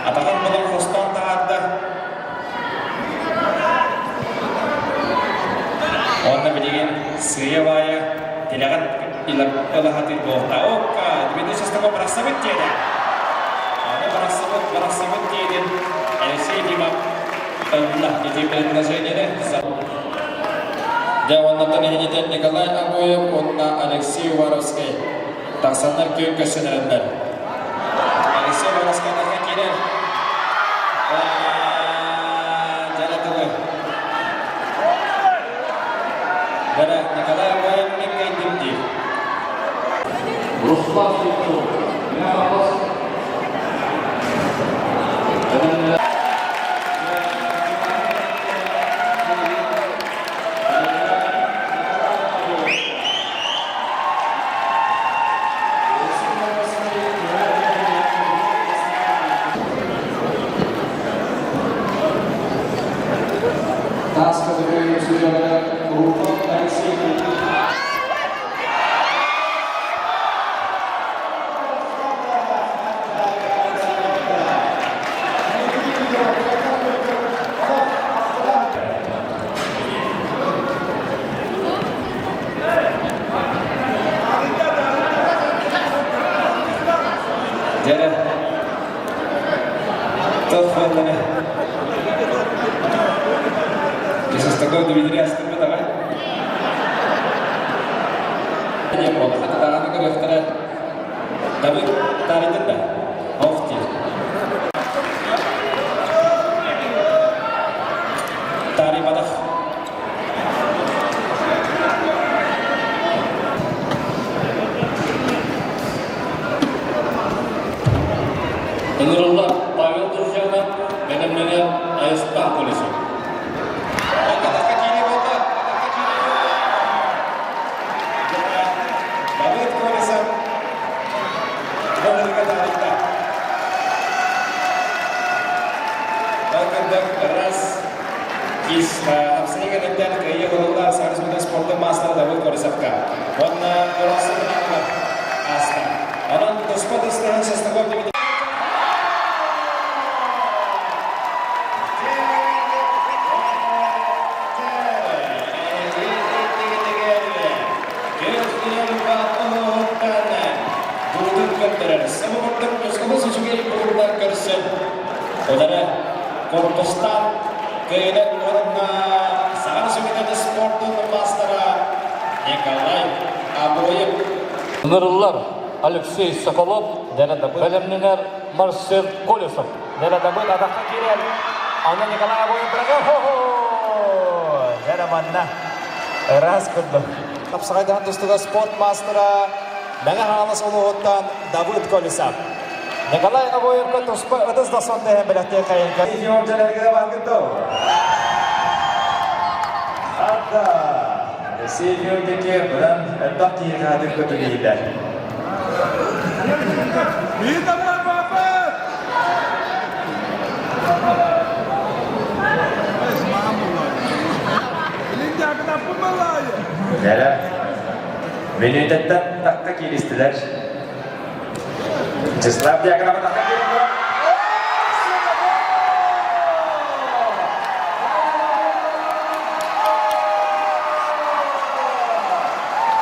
атаҕын булан хостоон таһаарда. Уонна билигин сыыйа-баайа тилэҕин ылаһатыы буолта. Окка, Дмитрий Шестаков барахсабыт диэтэ. Аны барахсабыт, барахсабыт диэтин Алексей Ефимов ылла. Ити предложениены Дьэ, оннуттан иһинитэн Николай Обоев уонна Алексей Уваровскай тахсаннар күөн көрсөн эрэллэр. Алексей Уваровскай атахха киирэр. Дьэ, тылы. Дьэ, Николай Обоев мин кэйдим диир. Руслан Слепцов. Туох буоллаҕай? Шестаков Дмитрий астыммыт аҕай. Диэн буолла. Хата даҕаны көрүөхтэрэ. Давид таарыйдын да? Ох диир. Таарыйбатах. Ыҥырыллар Павел Друзьяна бэлэмнэнэр Айастан полиса. Давид Колесов Валерий таарыйда. Ол раз кис Апсыны кэнниттэн кыайыы ылыллар Саха Республикатын спордун маастара Давыд Колесовка. Уонна Уралсы финалыгар ааста. Онон туспа тыстыһан Шестаков Дмитрий Корпустан кыайынан уонна Саха Республикатын спордун маастара Николай Обоев. Ыҥырыллар Алексей Соколов, бэлэмнэнэр Марсел Колесов. Неледабыт атахха киирэр. Аны Николай Обоев быраҕы. Дьэ манна ыраас курдук. Хапсаҕайдаһан тустууга спорт маастара Мэҥэ Хаҥалас улууһуттан Давыд Колесов. Николай Обоевка туспа ытыс да сон дэһэн бэлэхтиэх хайынка. Ада, Сильвио диэки быдан элбэх киһи хаатын көтүлүйдэ. Дьэрэ, мүнүүтэттэн тахха кииристилэр. Вячеслав Дьяконов тахха киирэн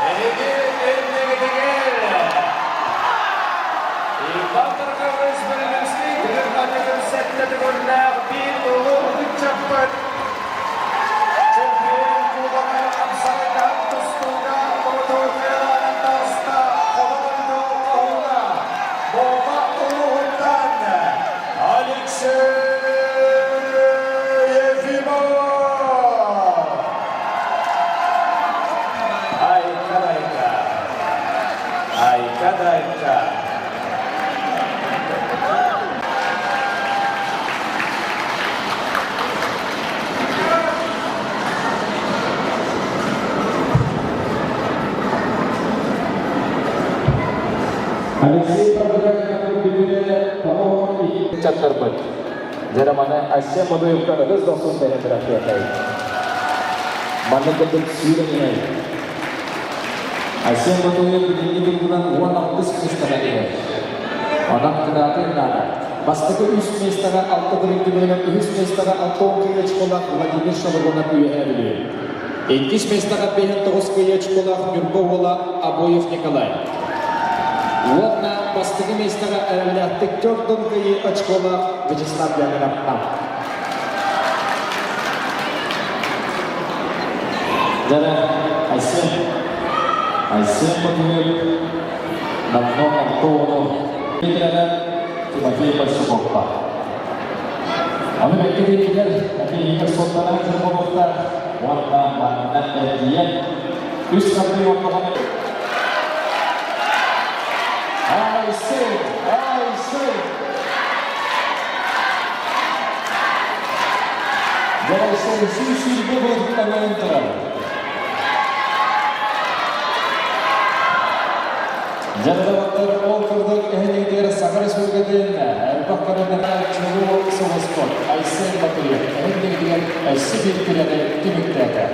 Эһиги иннигитигэр Иван Тархович Белолюбский күнүн сэттэ төгүллээх биир улуу ыччаппыт чемпион кубогар хапсаҕайдаах тустууга муҥутуур таҕыста Хобо Хоһуна Буоба улууһуттан Алексей Ефимов! Айка-дайка! Айка-дайка! Алексей Павлович бүлүүнэ тоҕо ыччаттарбыт Дьэ маны Айсен Модуевка ытыс дохсун тэһэ бырахтыахай. Маннык курдук сүүрэн иһэр. Айсен Модуев билиҥҥи туругунан 16 миэстэҕэ иһэр. Онон кыдаатын наада. Бастакы үс миэстэҕэ алта түмүгүнэн үһүс миэстэҕэ 60 кыайыы очколаах Владимир Шологонов үөһээ Бүлүү. Иккис миэстэҕэ 59 кыайыы очколаах Ньурба уола Обоев Николай. Уонна бастакы миэстэҕэ эрэллээхтик төрдүн кыайыы очколаах Вячеслав Дягилев. Дьэ, Айсен, Айсен Ботуев, давно Антону, Тимофей Большаковка. Аны бэккэ диэкилэр, эпиэйигэр суоттанан кырбабыттар уонна манна эргийэн үс хардыы ортоҕуна Айсен! Айсен! Дьэ, 120 буолбуттан турар. Дьарыктар ол курдук эһэлиитигэр Саха Республикатын элбэх көрүҥнээх чулуу сулуспут Айсен Батыев эһэлиитигэр өссө биир күрэҕи түмүктээтэ.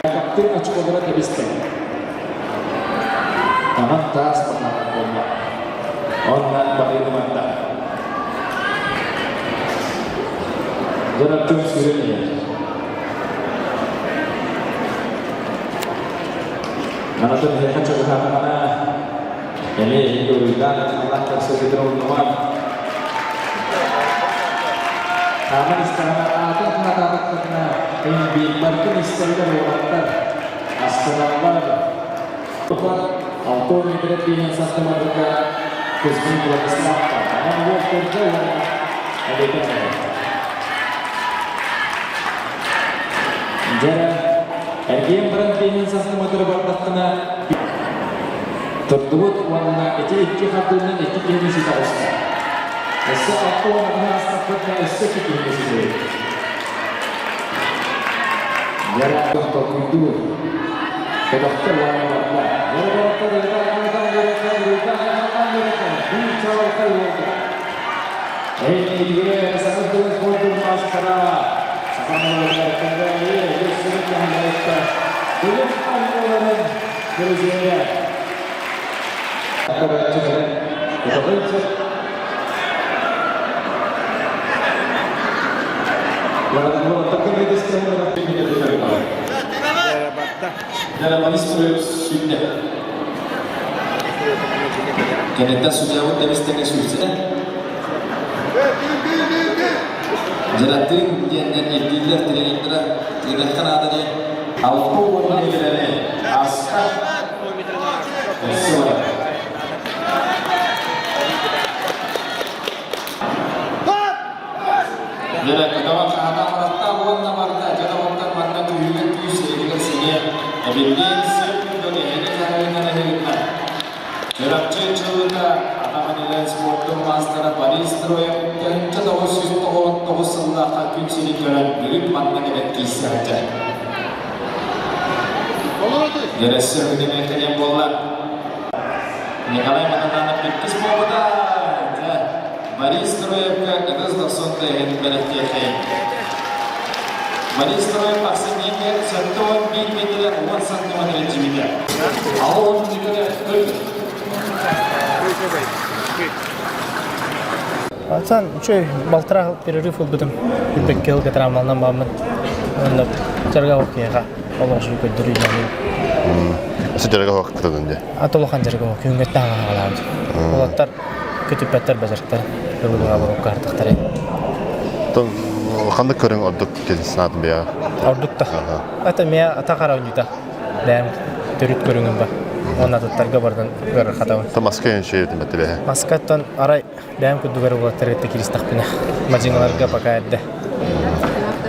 Каптыр очколора тэбистэ. Таман таас баһаара буолла. Онна батыйны барда. Дьон Артем сүүрэн иһэр. Анатын эһиэхэ чугаһаатаҕына, эмиэ эһиги уруйдаан атыылаах көрсө бүтэр оннума. Хааман истэҕинэ аатын ханатаатахтарына биирбаркын истэллэр уолаттар астыналлар. Алта метр биэһин сантиметрга Кузьмин Владиславка. Онон уол көрдө уонна эбэтэн Дьэ, эргийэн баран биэһин сантиметры бардаххына турдубут уонна ити икки хардыынан икки киһини ситэ оҕуста. Өссө 60 аҕыһы астаппытына өссө икки киһини ситиэбит. Дьэ, толкуйдуур. Көтөхтөр уонна барда. Дьэ, биир чаҕылхай уолга. Эйиигэ саха тылын спордун маастара саха норуотугар Кэбээйи Өссүрүт нэһилиэктэ Дулун оонньууларын призерэ. Көрөөччү кэлэн көтөҕүн сөп. Кэнниттэн судьябыт тэбис-тэҥҥэ сүүрсэ. Дьараттыын диэннэр ирдииллэр тренердэрэ тыыныахха наада диэн 60 миэтирэни ааста. Өссө барар. Дьэ, көтөҕөн хаһата харатта уонна барда. Дьэ, доҕоттор, манна күүһүгэр күүс, сирэйигэр синиэ эбиллиэн сөп курдук эһиги хаһыынан эһигиннэ. Чурапчы чылыта атах энэлэн спордун маастара Борис Троев 1999 сыллаахха күн сирин көрөн бүгүн манна кэлэн киирсэ сылдьар. Дьэ, өссө күнү кэлиэн буолла. Николай Мататанов иккис буолбута. Дьэ, Борис Троевка ытыс дохсун тыаһын бэлэхтиэххэйин. Борис Троев ахсынньыга 71 метрэ 10 сантиметр илдьибитэ. Алло, Асан үчүгэй балтараа перерыв ылбытым. Билбэккэ ылга травмаланан бааммын. Онно дьарыга хоккейга олох үчүгэй көрдөрүү Өссө дьарыга хоккутадын дии. Ат улахан дьарыга күҥҥэ таһаҕалаабыт. Уолаттар көтүппэттэр базарттар ылыга борукка артахтары. Тон ханнык көрүҥ ордук санаатын бэйэҕэ? Ордук та. Ата миэ ата хара ойнута. Бэйэм төрүт көрүҥүм бар. Уонна атыттарга бардан ыарырхатабын. Та маска өншөйөтүм этэ бэһэ. Маскаттан арай бэйэм курдугар уолаттары кытта киристэхпинэ. Мадьыҥаларга пока эрдэ.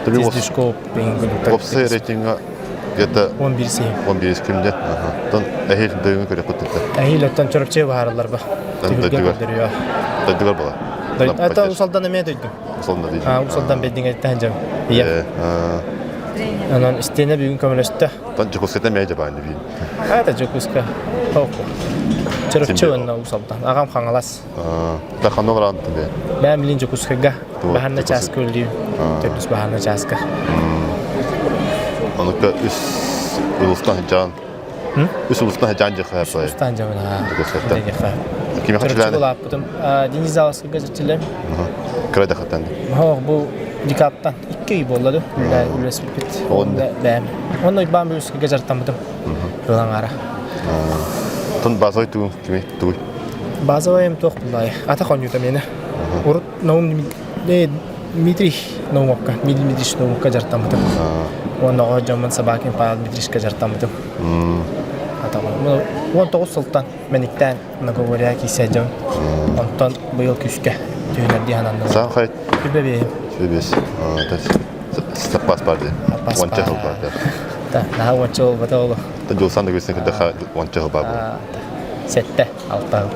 Тиздюшков Уопсай рейтинга где-то 11 сиһим. 11 күндэ. Тон эһиил дойгун көрөккүт тетте. Эһиил оттон Чурапчы баһарылар ба. Дойдугар. Дойдугар була. Это Усалдан эмиэ дойду. Усалдан дейdi. А, Усалдан бэддиҥэттэн дьам. Иә. Онон истиэнэ бүгүн көмөлөстө. Тон Дьокуускайтан мээ дьабааны биин. Это Дьокуускай. Хоку. Чурапчы уонна Усалдан. Аҕам Хаҥалас. Да ханна бараантын бе? Бэм билин Дьокуускайга. Баһарна чааска үллүүм. Төрдүс баһарна чааска. Онука үс улустан жан. Үс улустан жан жыха Үс улустан жан. Дьокуускайтан. Кими Чурапчы улааппытым. Денис Заласкыга житилем. Кыра дахаттан. Хоох бу декаптан икки ый буолла ду. Үлэспиппит. Бэм. Онно уйбаан бүлүскүгэ жартаммытым. Ылаҥара. Тон базовый тугун кими тугуй? Базовый туох буллай. Ата хоньюта мені. Урут Наум Дмитрий Наумовка, Дмитрий Дмитриевич Наумовка дьарыктаммытым. Уонна оҕо дьоммун Собакин Павел Дмитриевичка дьарыктаммытым. 19 сылтан мэниктээн многоборье киирсэ дьон. Онтон быйыл күүскэ түһүнэрдии сананным. Саан хайт? Сүбэ биэһим. Сүбэ биэс. Саппаас бар дии. Уонча сыл бар дии. Да, наһаа уонча буолбата олу. Дьулсан да күсүн кытта уонча сыл бар Сэттэ, алта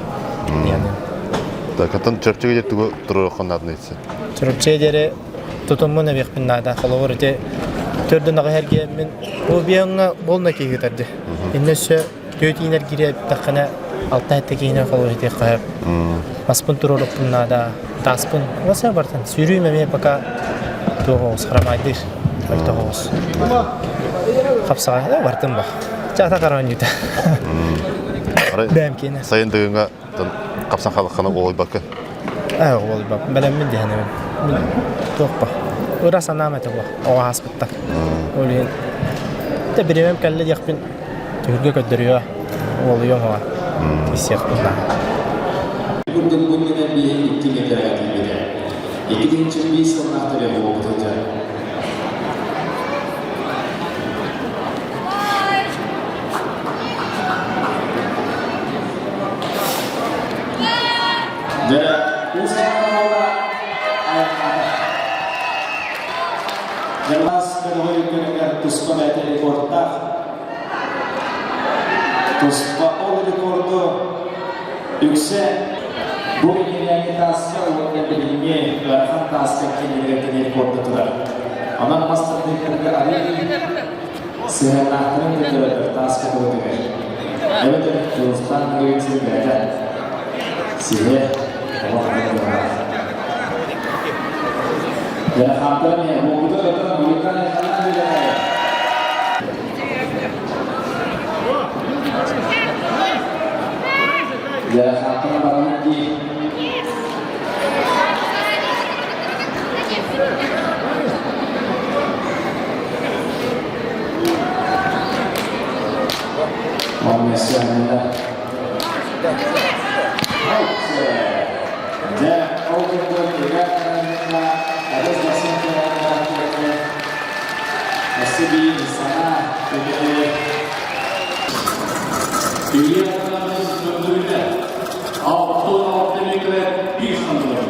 Так, оттон Чурапчыга диэри тугу туруоруххун нааданы итсэ? Чурапчыга диэри тутуммун эбиэхпин наада. Холобур, ити төрдүн аҕа эргиэммин бу биэҥҥэ буолна киһи ыытар дии. Иннэ өссө түөрт иинэр киирэ эбиттэххинэ алта сэттэ киһини холобур итиэххэ сөп. Маспын туруорукпун наада, тааспын уоса бартан сүүрүүм эмиэ пока туох оҕус храмайдыыр өлтөх оҕус. Хапсаҕай бартын ба. Чаата хараанньыта. Бэм киэнэ. Сайын дыгыҥа хапсан халаххана уолуйбакка. Ээ уолуйбап. Бэлэммин диһэнэбин. Мин туохпа. Ыра санаам этэ бу. Оҕо ааспыттан. Ол иһин да бириэмэм кэллэ диэхпин түһүлгэ көрдөрүө уолуйуом оҕо. Тиийсиэхпин наада. Курдук бу гынан биһи икки метрга тиийбитэ. 2005 сыллаах төрүөх буолбут сылдьар. Дьэ, Уус Алдан айаннаата. Дьалаас бөлөҕү көрүҥэр туспа бэйэтэ рекордтаах. Туспа ол рекорду үксэ бу иннинээҥи тааска уонна билиҥҥи ыарахан тааска киинигэр кини рекорда турар. Онон мас тардыыттарга арыый сыһыаннаахтарын көрдөрөллөр тааска тылытыгар. Эбэтэр Дьулустаан Ноговицын бэйэтэ сиһэ олох атын быһалаах. Дьэ, хаамтаран иһэ, буолбута өтөн уйуккан айхалаан билэрэ. Дьэ, хаамтаран бараммыт дии. Уонна Дьэ, ол курдук Иван адьас дохсун кэлэн өссө биир саҥа түгэни Илья Иванович көрдөрүүтэ 66 метрэ 1 сантиметр.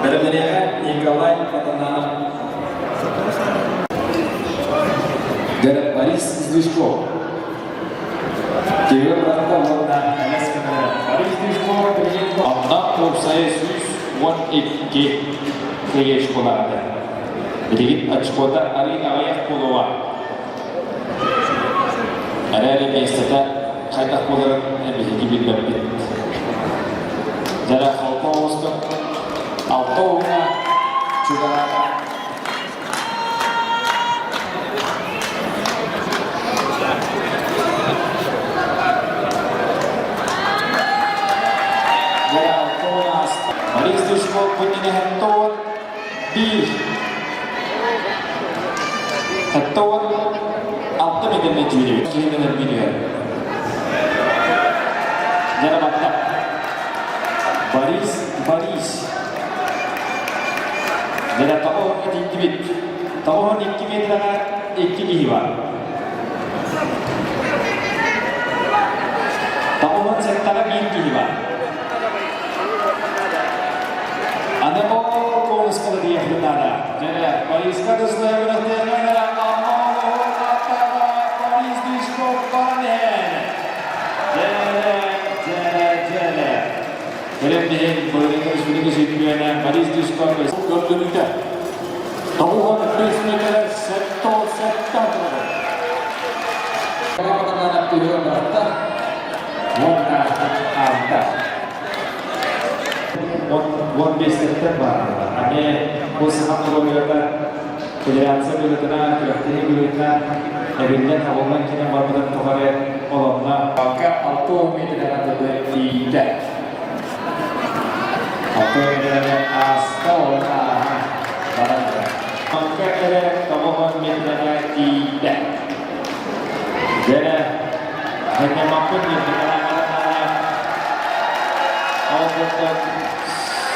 Бэлэмнэниэҕэ Николай Матананов. Борис Сдвижков. Киһи быратта уонна эмэс көмөлөр. Борис Сдвижков билигин Онно уопсайа 112 кыйыш буларды. Билигин очкота арый аҕыйах буолуоҕа. Эрээри миэстэтэ хайдах буоларын биһиги билбэппит. Дьэ, холко оҕустук алта уҥа чугаһаата. Дьэ, алта уон ааста. Борис Душков бу иннинэ 71 76 метринэн дьүүлүбүт. Киһинэн эргинигэр. Дьэ, батта. Борис Борис. Дьэ, тоҕо этиттибит. 92 метрэҕэ икки киһи бар. 97-ҕэ биир киһи бар. Аны ол конуска диэхпин наада. Дьэ, Бориска Борис Дышков баран иһэр. Дьэ, дьэ, дьэ. Кэлэн иһин былырыыҥҥы республика чемпиона Борис Дышков Көрдөрүүтэ 95 метр 77 турар. Түһүө баратта уонна хаамта. 15-тэн бааралар. Аны бу саха норуотугар федерация быһыытынан, күрэхтэһии быһыытынан эбиллэн, табыллан кэлэн барбытын тухары олонно. 60 метрден дылы тиийдэ. 60 метрден ааста уонна ааһан баран турар. Алта эрэ 90 метрден тиийдэ. Дьэ, ханньаммаппын диэн Ол курдук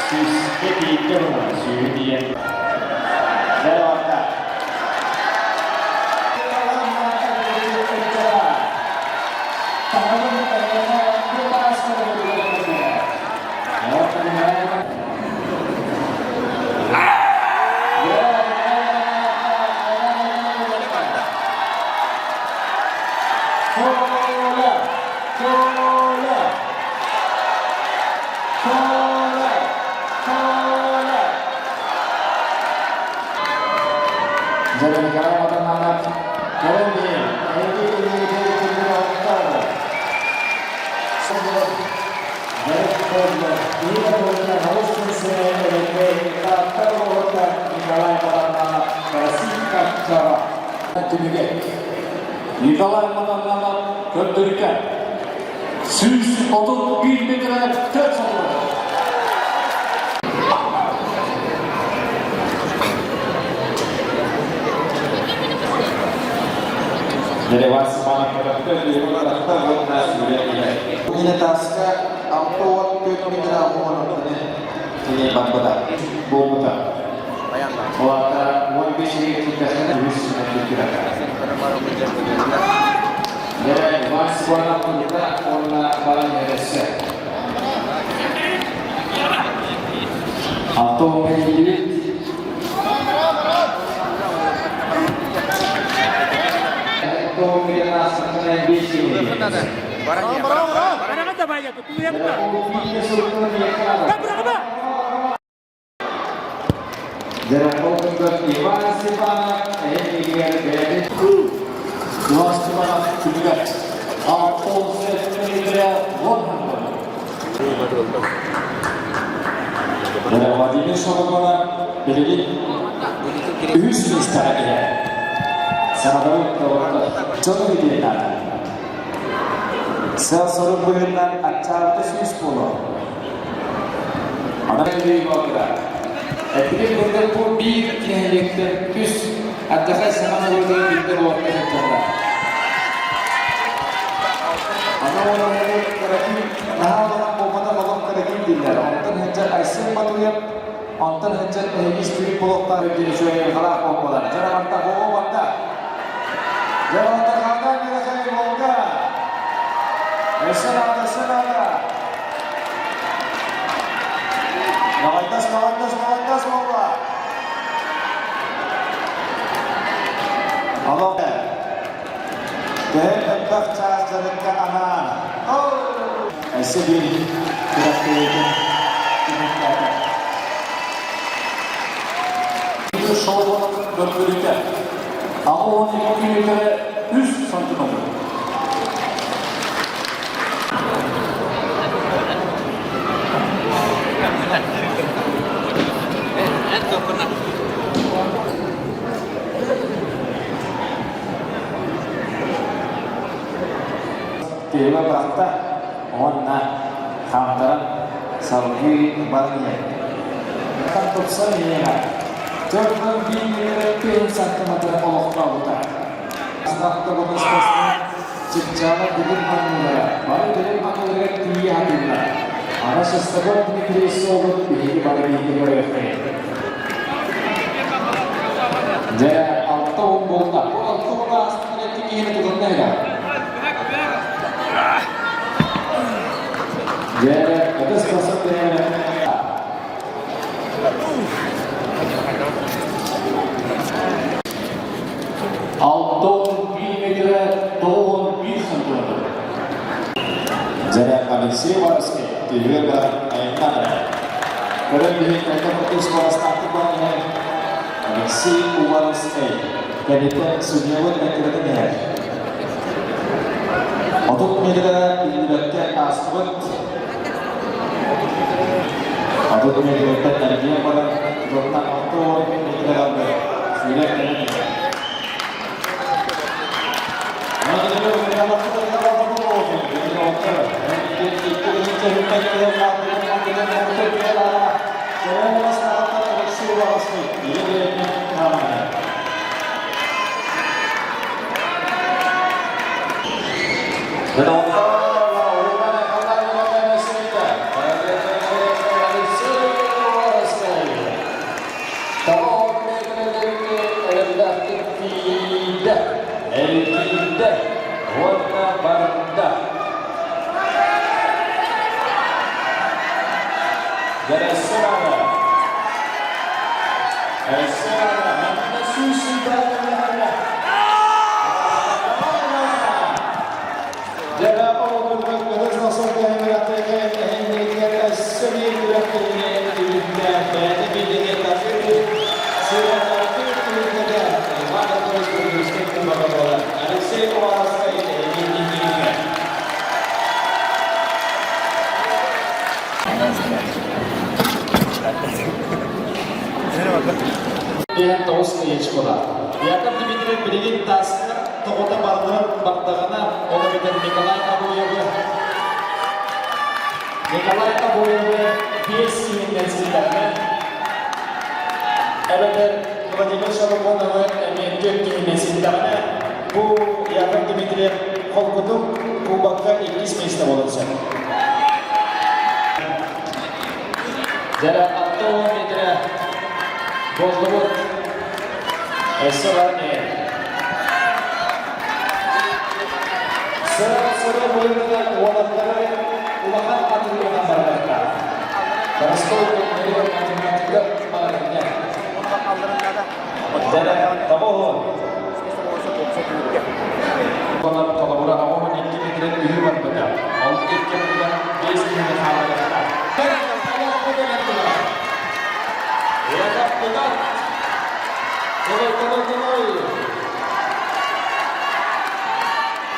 сүүскэ тиийдэ буолар, сүүһү тиийэн. Дьэ, барда. Коля! Коля! Коля! Коля! Дьэ, Николай Матананов көрөн биһи, эһиги иннигитин күндү Түмүгэ Николай Матананов көрдөрүүтэ 131 метрэ 4 сантиметр. Деревас Иванов уонна Юрий Минетаска 64 метр уонуттаны кини барбыта. Буолбута. Ол аата 15 иһигэр киирдэххинэ үһүс күрэххэ. Дьэ, Иван Степанов турда уонна баран иһэр Автобуһа киирдибит. Иван Степанов эһигигэр бэйэтин Иван Степанов күнүгэр 67 метрэ Владимир Шолохова билигин үһүс миэстэҕэ иһэр. Саҥадабыт доҕоттор, дьону бүтүннээх. Сыал-сорук быһыытынан аччаабыта сүүс буолуо. Онон Эппитин курдук бу биир нэһилиэктэн үс ардахай саҥа норуотугар биллэр уолаттар сылдьаллар. Аны уолаттары кыракый наһаа улахан буолбатах олох кыракый дииллэр. Онтон сылдьар Айсен Батуев, онтон сылдьар эһиги истибит буолуохтаах диэн үчүгэй айылҕалаах буолбулар. Дьэ барда, буолуо барда. Дьэ барда Хаган Михаил Волга. Өссө наада, өссө наада. Маҕайдас, маҕайдас, маҕайдас буолла. Алло. Төһө элбэх чаас дьарыкка анаан. Өссө биир күрэхтэһиитин түмүктээтэ. Шоу көрдөрүүтэ. 82 метрэ 3 сантиметр. Тиэмэ бырахта уонна хаамтаран салгыы баран иһэр. Тупсан иһиэҕэ. 41 метрэ 4 сантиметр олохтообута. Чыпчаала бүгүн аннылара, бары дириҥ анныларыгар тиийэ сатыыллар. Аны Шестаков Дмитрий суолун биһиги бары бииргэ көрүөххэйиҥ. Дьэ, 60 буолла. Бу 60 ааспытын икки киһини тутунна иһэр. Дьэ, ытыс тосук 61 метрэ 91 сантиметр. Дьэрэ Алексей Варский түһүө баран айаннаан эрэр. Көрөн биһик элбэх хоту скоростаахтык баран иһэр Алексей Уваровскай кэнниттэн судьуйабыт эккирэтэн иһэр. 30 метрэ биллибэккэ аастыбыт. 30 метрттэн эргийэн баран дьонно 60 метрэ барбыт. Сүүрэр кэлэн иһэр. Эрэллээхтик эргийдэ уонна барда. Дьэрэссэҕэ Эссэҕэ манна сүүс сүүрбэ Дьэ, ол курдук ытыс охсон түһэн эһиҥҥитигэр өссө биир күрэхтэһиини түмүктээн бэйэтэ биирдиҥи тардыы сыаналаахтык түмүктэтэ Иван Анатольевич Курдуевскай кубога буолар Алексей Уваровскай эһигин иннигитигэр. Диэн тоҕус яичкола. Яков Дмитриев билигин тааска тоҕута барыларын бардаҕына, ол эбэтэр Николай Обоевы Николай Обоевы биэс киһиннэн ситтэҕинэ, эбэтэр Владимир Шарапоновы эмиэ түөрт киһинэн ситтэҕинэ, бу Яков Дмитриев холкутук кубокка иккис миэстэ буолан сөп. Дьэрэ 60 метрэ буоллубут. Өссө баран иһэр. Сыра-сыра быһыытынан уолаттары улахан атыылаһан барбаттар. Простой көннөрү математика маҕаһыына. Дьэрэ тоҕуһун. Холобура 82 метрэн үһү барбыта. Ол икки ардыгар 5 киһини хаалларыахтаах.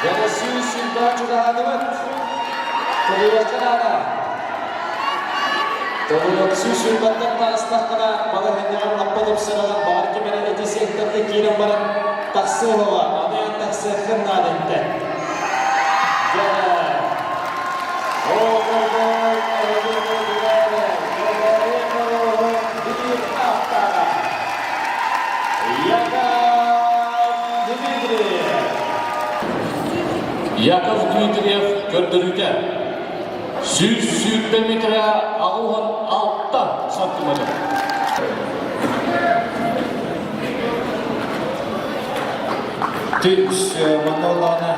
Дьэ, сүүрбэҕэ чугаһаатыбыт. Тулуйуохха наада. Толуйуох 120-тан таҕыстаххына, балаһыанньаҕын лаппа тупсараҕын, баҕар ким эрэ ити секторга киирэн баран тахсыа суоҕа, аны эн тахсыаххын наада этэ. Дьэ, Яков Дмитриев көрдөрүүтэ 120 метрэ 86 сантиметр. Түс манна олаана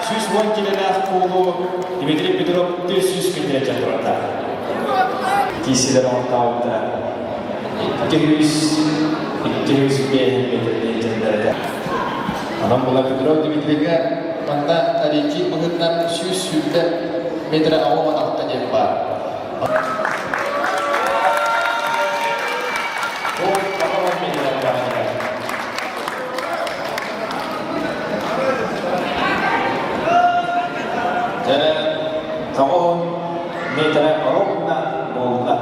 110 килэлээх куулу Дмитрий Петров 400 метрэ турарда. Киисилэр оҥортообуттара 200 205 метрден дьэннэрэтэ. Онон була Петров Дмитрийгэ манна ориентир быһыытынан 120 метрэ 86 диэн баар. Бу 90 метрэ Дьэ, тоҕуһун метрэ ровно буолла.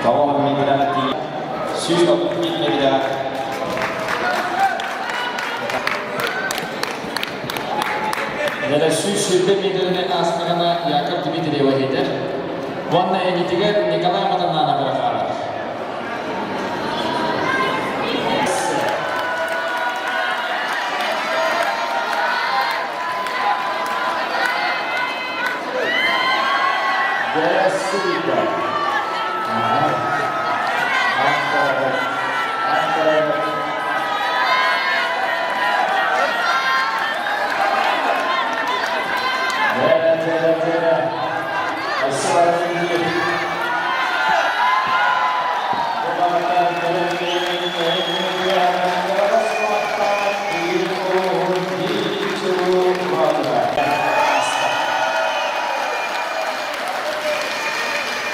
90 метрэҕэ тиийэн 130 метрэҕэ Дьэ, 120 метрэнэн ааспытына Яков Дмитриева иһитэр. Уонна инитигэр Николай Матаннанов эрэ хаалар. Здравствуйте. Ага. Анкара. Анкара. Дьэ, дьэ, дьэ.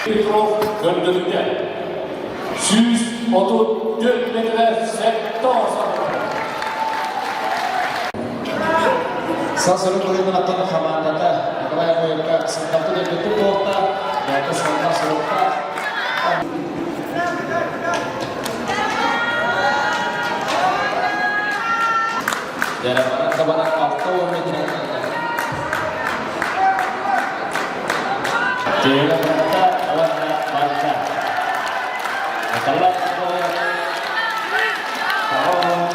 Петров көрдөрүүтэ 134 метрэ 70 Сасыры быһыытынан хамаандата Николай Боевка сылтахпыт өлбөттүк туохта, бэйэтэ сылтах суруктаах. Дьэ, табанан 60 метрэ Тиэрэ барта уонна барта. Николай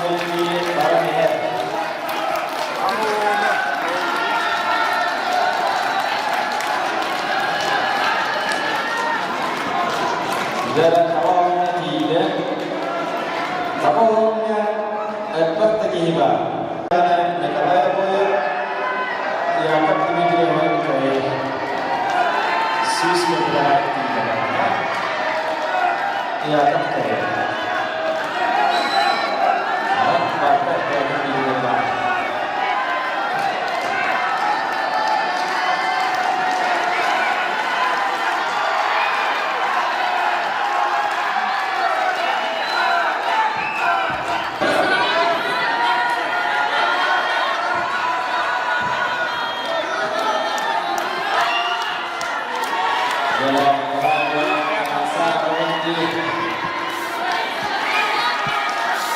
Боев баран иһэр. Дьэ, хаба тиийдэ. Хаба элбэх да киһи баар. Николай Боев, Яков Дмитриев Михаил. 100 метрға тиийдэ. Яков кэлэр. Барта баар.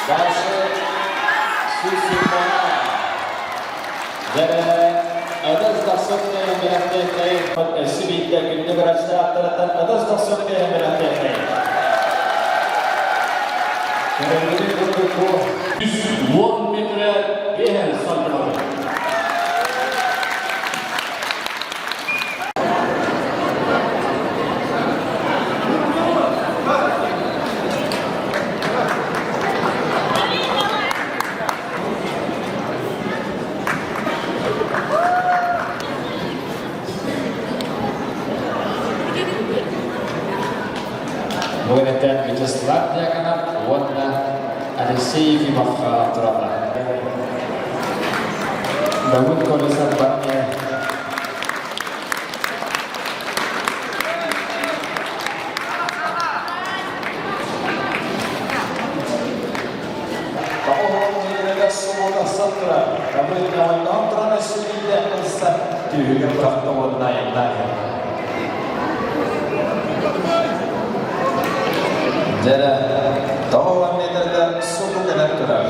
Дальше Сусумана. Адас тахсан бэлэхтээх өссө биирдэ күндү көрөөччүлэр адас тахсан бэлэхтээх Көрөргүтүн курдук бу 110 метрэ 5 сантиметр. Бүгүнтэн Вячеслав Дьяконов уонна Алексей Ефимов тураллар. Давыд Колесов барне Дьэрэ, тоҕо метрда субу кэлэн турар.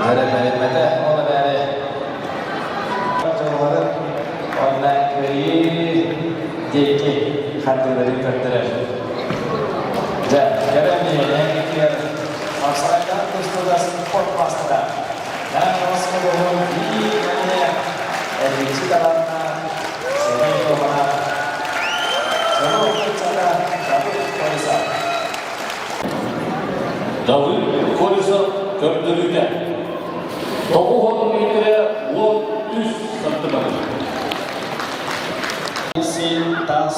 Дьэрэ бэриммэтэ, ол эрээри дьылларын уонна кыайыы диэки хардыыларын көрдөрөр. Дьэ, кэлэн иһэн Хапсаҕайдаах тустууга спорт маастара Наан биир эмиэ эргиччи талааннаах Сергей Романов Сорох ыччата Давыд Колесов Давыд Колесов көрдөрүүтэ 90 миэтэрэ 13 сантиметр. Таас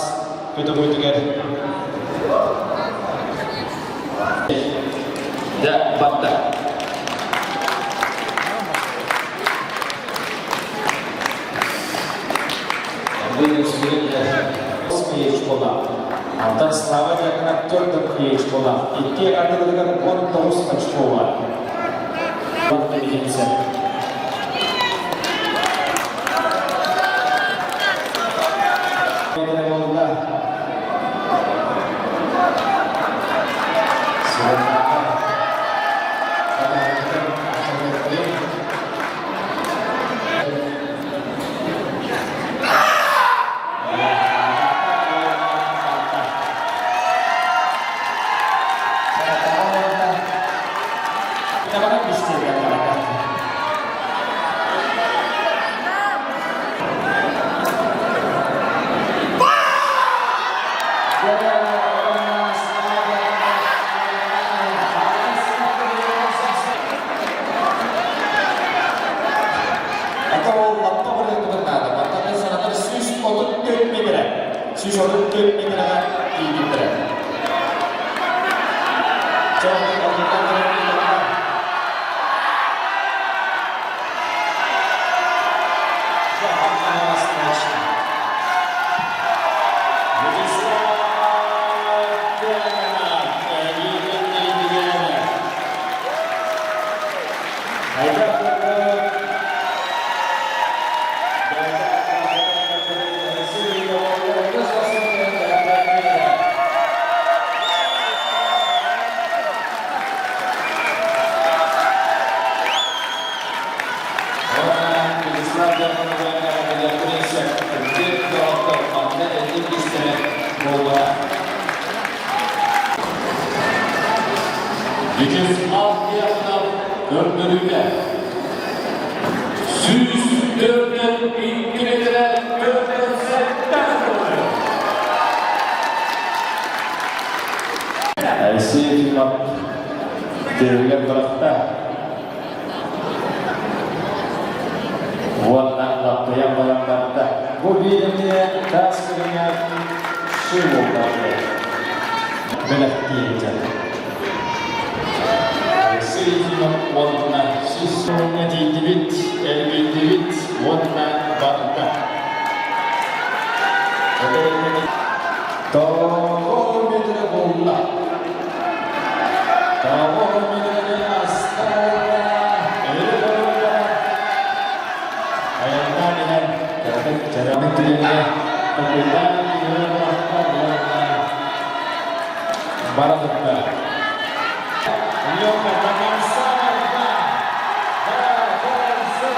көтөҕүүтүгэр Дьэ, барда. Антон Слава Дьяконов төрдүк школа. Икки ардыларыгар 19 очкова. Это ол лаппа бырыһыттыбыт наада. Мантан санатар 134 метрэ. 134 метрэҕэ тиийбиттэрэ. Вячеслав Дьяконов көрдөрүүтэ 104 метрэ 47 Алексей Ефимов тиэригэр бырахта. Уонна лаппыйан баран барда. Бу биэриҥҥэ таас көрүҥэ шы буолбатылар. Бэлэхтиирдэ. Алексей Ефимов уонна 100 тиийдибит, эргийдибит уонна барда. Тоҕо метрэ буолла. Тоҕо метрэни аста буолла. Өрө буолла. Айаннаан иһэн кыратык дьарамыт түгэҥҥэ токуйдаан өрө бырахта уонна бара турда. Лёха до конца борьба! До конца!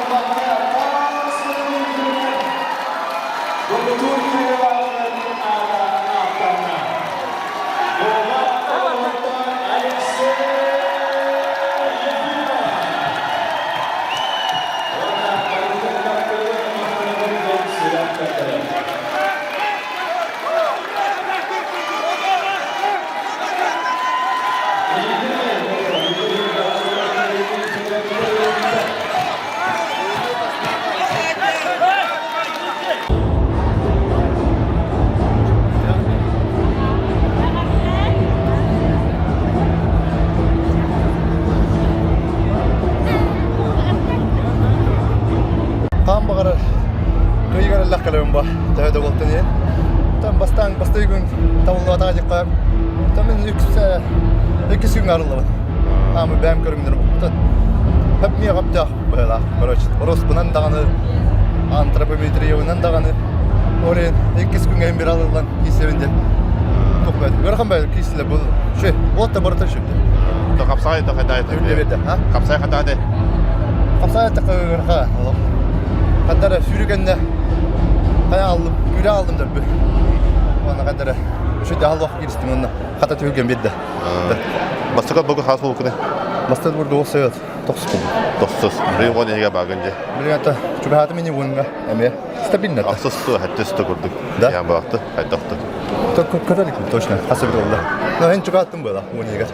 До конца! көрдөрөр. Хаан баҕарар кыйыгар эллэх кэлэбин ба төһө да буолтун иһин. Там бастаан бастыы күн табыллыбатаҕа дьиккэ там мин үксэ иккис күн арыллабын. Аамы бэйэм көрүҥнэрим буттан. Хөп миэ хөптөөх быһыылаах. Короче, Роспунан даҕаны антропометриябынан даҕаны Орен иккис күҥҥэ бир алыллан киисэбин де. Тохпайт. Ыарахан бай киисилер бұл. Шö, вот та барыта шүпті. То хапсай то хатаа Үрдебеде, ha? Хапсай хатаа де. Хапсай такырха. Хаттара сүүрүгэнне хая алдым, күрэ алдым дөрбү. Онна хаттара үшөдө аллах киристим онна хата түгүгэн бирде. Бастакы бүгүн хас болукуна? Бастакы бурду ол сөйөт. Тохсус. Тохсус. Рыйгон эге багын же. Билген чугааты мини уонга эме стабильно. Ахсыс ту, хаттыс ту курдук. Да? Я бақты, хайдахты. Көрөлүк точно, хаса бир олла. Но эн чугааттым была уонега.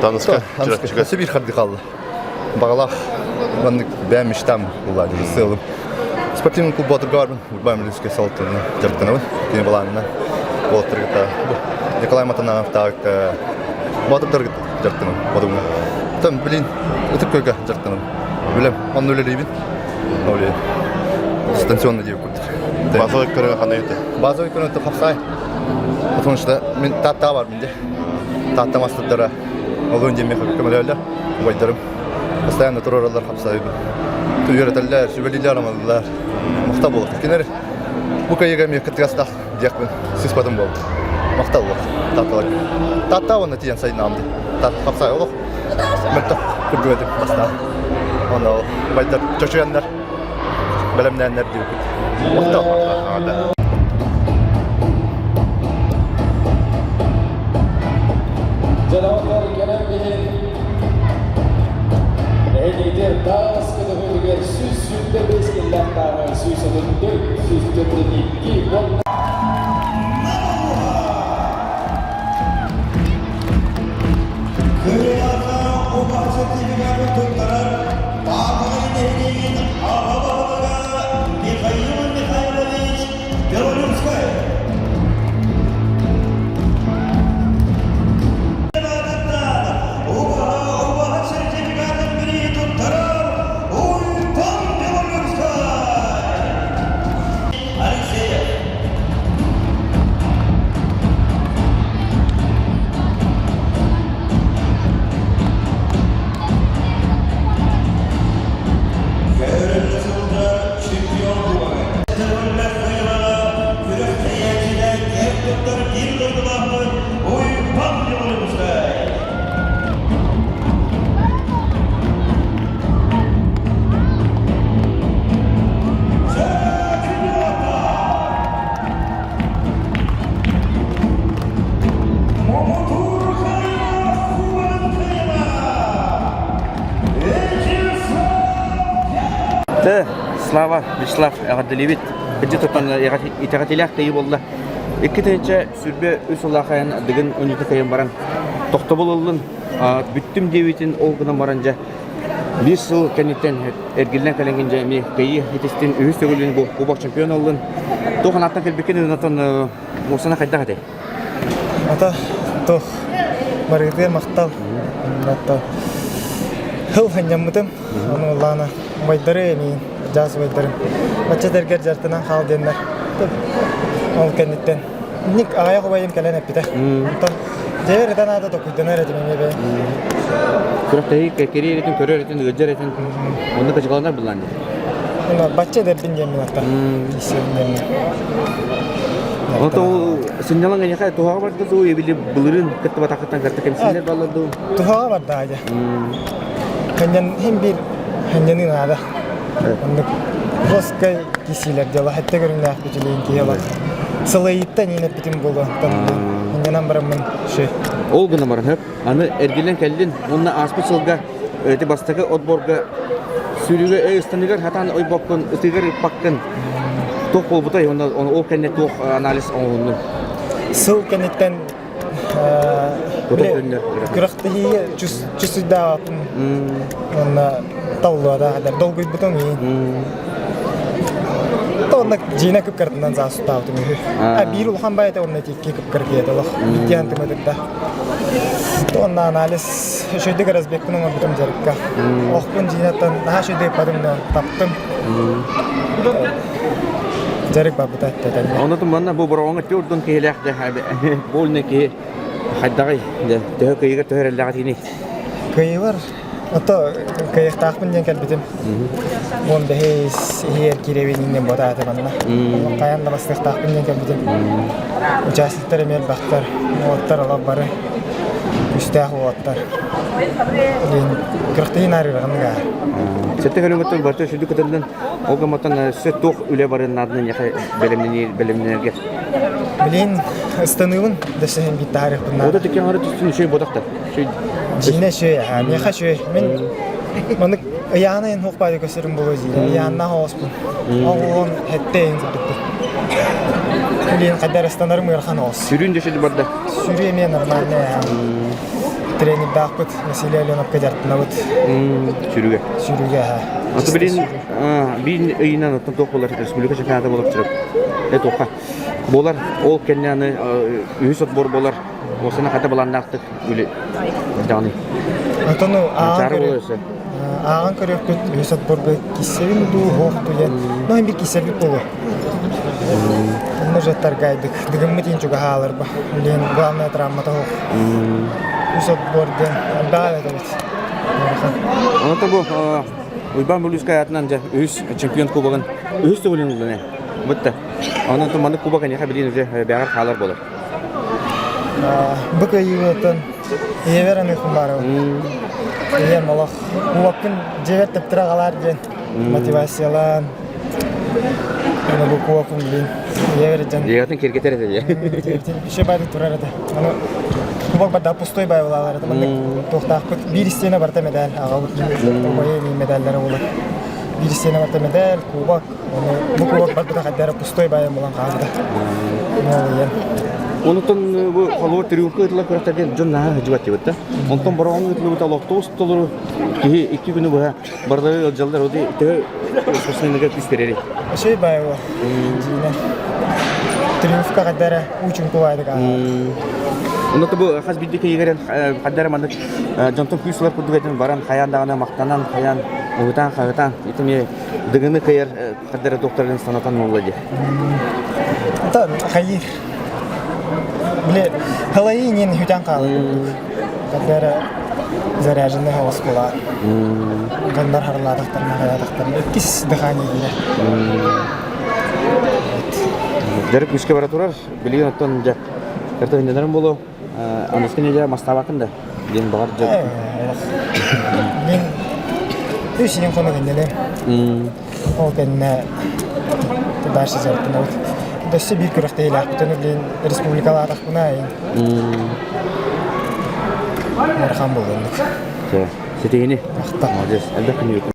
Таныска, Таныска. Сибир харды қалды. Бағалақ, маннык бәм иштам була сылым. Спортивный клуб Батырга бармын, Урбай Милицкий салттырны жарттанабын. Кини баланына Батыргыта Николай Матананов так Батыргыта жарттанабын. Бодуңа. Там, блин, ытык көйгө жарттанабын. Билем, онну үлелейбин. Оле. Дистанционно деп курдук. Базовый көрүҥэ ханна үтэ? Базовый көрүҥэ хапсай. Потому что мен таатта бар менде. Таатта мастардара олуун диэн миэхэ көмөлөһөллөр убайдарым. Постоянно туруораллар хапсайбын. Үөрэтэллэр, сүбэлииллэр, амалыыллар. Махтал буолуох. Кинилэр бу кыайыыга эмиэ кыттыгастаах диэхпин сыыспатым буолла. Махтал буолуох. Таатталарга. Таатта уонна тиийэн сайыннаҕым дии. Хапсай олох мөлтөх курдук этим бастаан. Онно убайдар чочуйаннар бэлэмнээннэр диэбиппит. Махтал. Дьонотор кэлэн иһин эһиги таас көтөҕүтүгэр 125 киллэхтааҕы 134, 142 уонна Кырыйаха убаһа тиһигэр туттарар Таатаҕай нэһилиэгин аҕа баһылыга Михаил Михайлович Белолюбскай. Убаһа убаһа сертификатын бирии туттарар Уйбан Белолюбскай. Алексеев. Көрүллэ сылдьар чемпион кубога. Төгүллэх кыайыылара күрэхтэһээччилэр киэн туттар биир дойдулаахпыт Уйбан Белолюбскай. Ты, Слава, Вячеслав, эҕэрдэлиибит. Кырдьык тутан итэҕэтиилээх кыайыы буолла. 2023 сыллаах айан Дыгын оонньуута кыайан баран тохтобул ыллын. Бүттүм диэбитин ол гынан баран дьэ биир сыл кэнниттэн эргиллэн кэлэҥҥин дьэ эмиэ кыайыы итистин үһүс төгүлүн бу кубок чемпион ыллын. Туох анааттан кэлбиккин онтон муусана хайдах этэй? Ата туох барыгытыгар махтал. Ата хыл ханньаммытым. Ону ыллаана убайдары эмиин дьаас убайдарым. Бачча дэргэр дьартынан хаал диэннэр. Ол кэнниттэн Ник аҕыйах убайым кэлэн эппитэ. Онтон дьэ ырытан аата токуйданар этим эмиэ бэйэ. Күрэхтэһии кэрии эритин, көрөр эритин, ыалдьар эритин онно кычыкаланар буллаан дии. Уна бачча эдэрбин диэммин атта. Исиэн Ото ол сынньалаҥ эйиэхэ туһаҕа барда дуу, эбили былырыын кытта батахыттан кытта кэмсиннэр баллар дуу? Туһаҕа барда аайа. Ханньан хин биир ханньаныы наада. Оннук жесткай кисиилэр дьала хэтте көрүҥнээх бүтүлэйин киһи олох. Сылайыттан иин эппитим буолуо. Ханньанан бараммын ши. Ол гына баран хөп. Аны эргиллэн кэллин. Уонна ааспыт сылга эти бастакы отборга сүүрүүгэ өй ыстаныгар хатаан ойбоккун, ытыгар ыппаккын. Туох буолбутай уонна ол кэннэ туох анализ оҥоһуннуҥ? Сыл кэнниттэн күрэхтэһиигэ чувствуйдаабаппын уонна таллуодаах долгуйбутум иин. Онно дьиинэ кыпкыртынан заастаабытым үһү. А биир улахан баайта онно икки кыпкыртыйата олох иккиэн тымыдырда. Онно анализ үчүгэйдик разбекпын оҥорбутум дьарыкка. Охпун дьиинэттэн наһаа үчүгэйдик ыппатым да таптым. Дьарык барбыта этэ. Онно манна бу бороҕоҥҥо түөрт киһилээх больный киһи хайдаҕый төһө кыйыгар төһө эрэллээх этиний? Кыйылар Ото кыайыахтаахпын диэн кэлбитим. 15 иһиэр киирэбин иннин ботааты манна. Хайаан да бастыахтаахпын диэн кэлбитим. Участниктар эмиэ элбэхтэр. Уолаттар олох бары күүстээх уолаттар. Диэн күрэхтэһии наарыыраҕын гаа. Сэттэ көлөҥөттөн барыта сүдү кытыннын. Ол гымматтан өссө туох үлэ барын наадынан яха бэлэмнэнии бэлэмнэнэргэ. Билин ыстаныыбын дөссөһөн биир таһаарыахпын наада. Ода тиккен ары түстүн үчүгэй бодахтар. Дьиинэ үчүгэй, миэхэ үчүгэй. Мин маннык ыйаана иһин хуох баайы көстөрүм буолуо диир. Ыйааннаах оҕоспун. Оҕуһун хэттэ иһин курдукпун. Билин хайда ыстанарым ыарахан оҕус. Сүрүн дөшөдү барда. Сүрү эмиэ нормальный. Тренердаахпыт Василий Аленовка дьарыктанабыт. Сүрүгэ. Сүрүгэ аха. Аты билин биин ыйынан оттон туох болар республика чемпионата болар чырып. Э туохха. Болар ол кэннэ аны үһүс отбор болар. Осана хата баланнаахтык үлэ даҕаны. Отону ааҕан көрүөхпүт үһүс отборга киссэбин дуу, хоох дуу диэн. Ну, биир киссэрбит буолуо. Онно же таргайдык. Дыгыммыт иин чугаһааларба. Билин главная травмата хоох. Үс отбор диэн элбэҕи этэбит. Онто бу Уйбаан Бүлүүскэй аатынан дьэ үһүс чемпион кубогын үһүс төгүлүн ыллын ээ. Бутта. Онон маннык кубок эниэхэ билин уже бэҕэр хаалар буолар. Бу кыайыыбыттан ийэбэр аныахпын баарабын. Ийэм олох кубокпун дьиэбэр тэптэрэ аҕалаар диэн мотивациялаан аны бу кубокпун билин ийэбэр дьон Дьиэҕитин киргэтэр этэ дии. Еще баайдык турар этэ. Аны кубок барда пустой баай булаалар этэ. Маннык туохтаахпыт биир истиэнэ барыта медаль аҕабыт убайа медаллара буолар. Биир истиэнэ барыта медаль, кубок Бу кубок барбыта хайдара пустой байан булан хаалбыта. Онутон бу холобур триумфка ыытылар күрэхтэргэ дьон наһаа сылдьыбат диэбит да. Онтон бороҕоҥҥо ыытыллыбыт олохтоох толору киһи икки күнү быһа бардары ыалдьаллар оди төһө спортсменнарга күүс берери. Үчүгэй баай буо. Дьиинэ. Триумфка хайдара уучуҥку баайдык Онно бу хас биирдии киһигэр хайдара маннык дьонтон күүс ылар курдук этин баран хайаан даҕаны махтанан хайаан уһутаан хаһытаан итими Дыгыны кыйар хардара туохтарын санатан буолла дии. Это хайыр. Били халайы нен хүтэн хаалар. Кадара заряженный хаос була. Ганнар харлаатахтарына хаятахтарына иккис дыхание дире. Дәрік күшке бара турар. Билигин оттон дьэ карта хинненерин болу. Аныскы неделя мастаабакын да диэн баҕар дьэ. Мин үс иин хонук иннилим. Ол кэннэ дальше дьарыктанабыт. Өссө биир күрэхтэһиилээхпитин билин республикалаатахпына ыарахан буолуоннук. Ситиһини. Молодец. Элбэх күнү.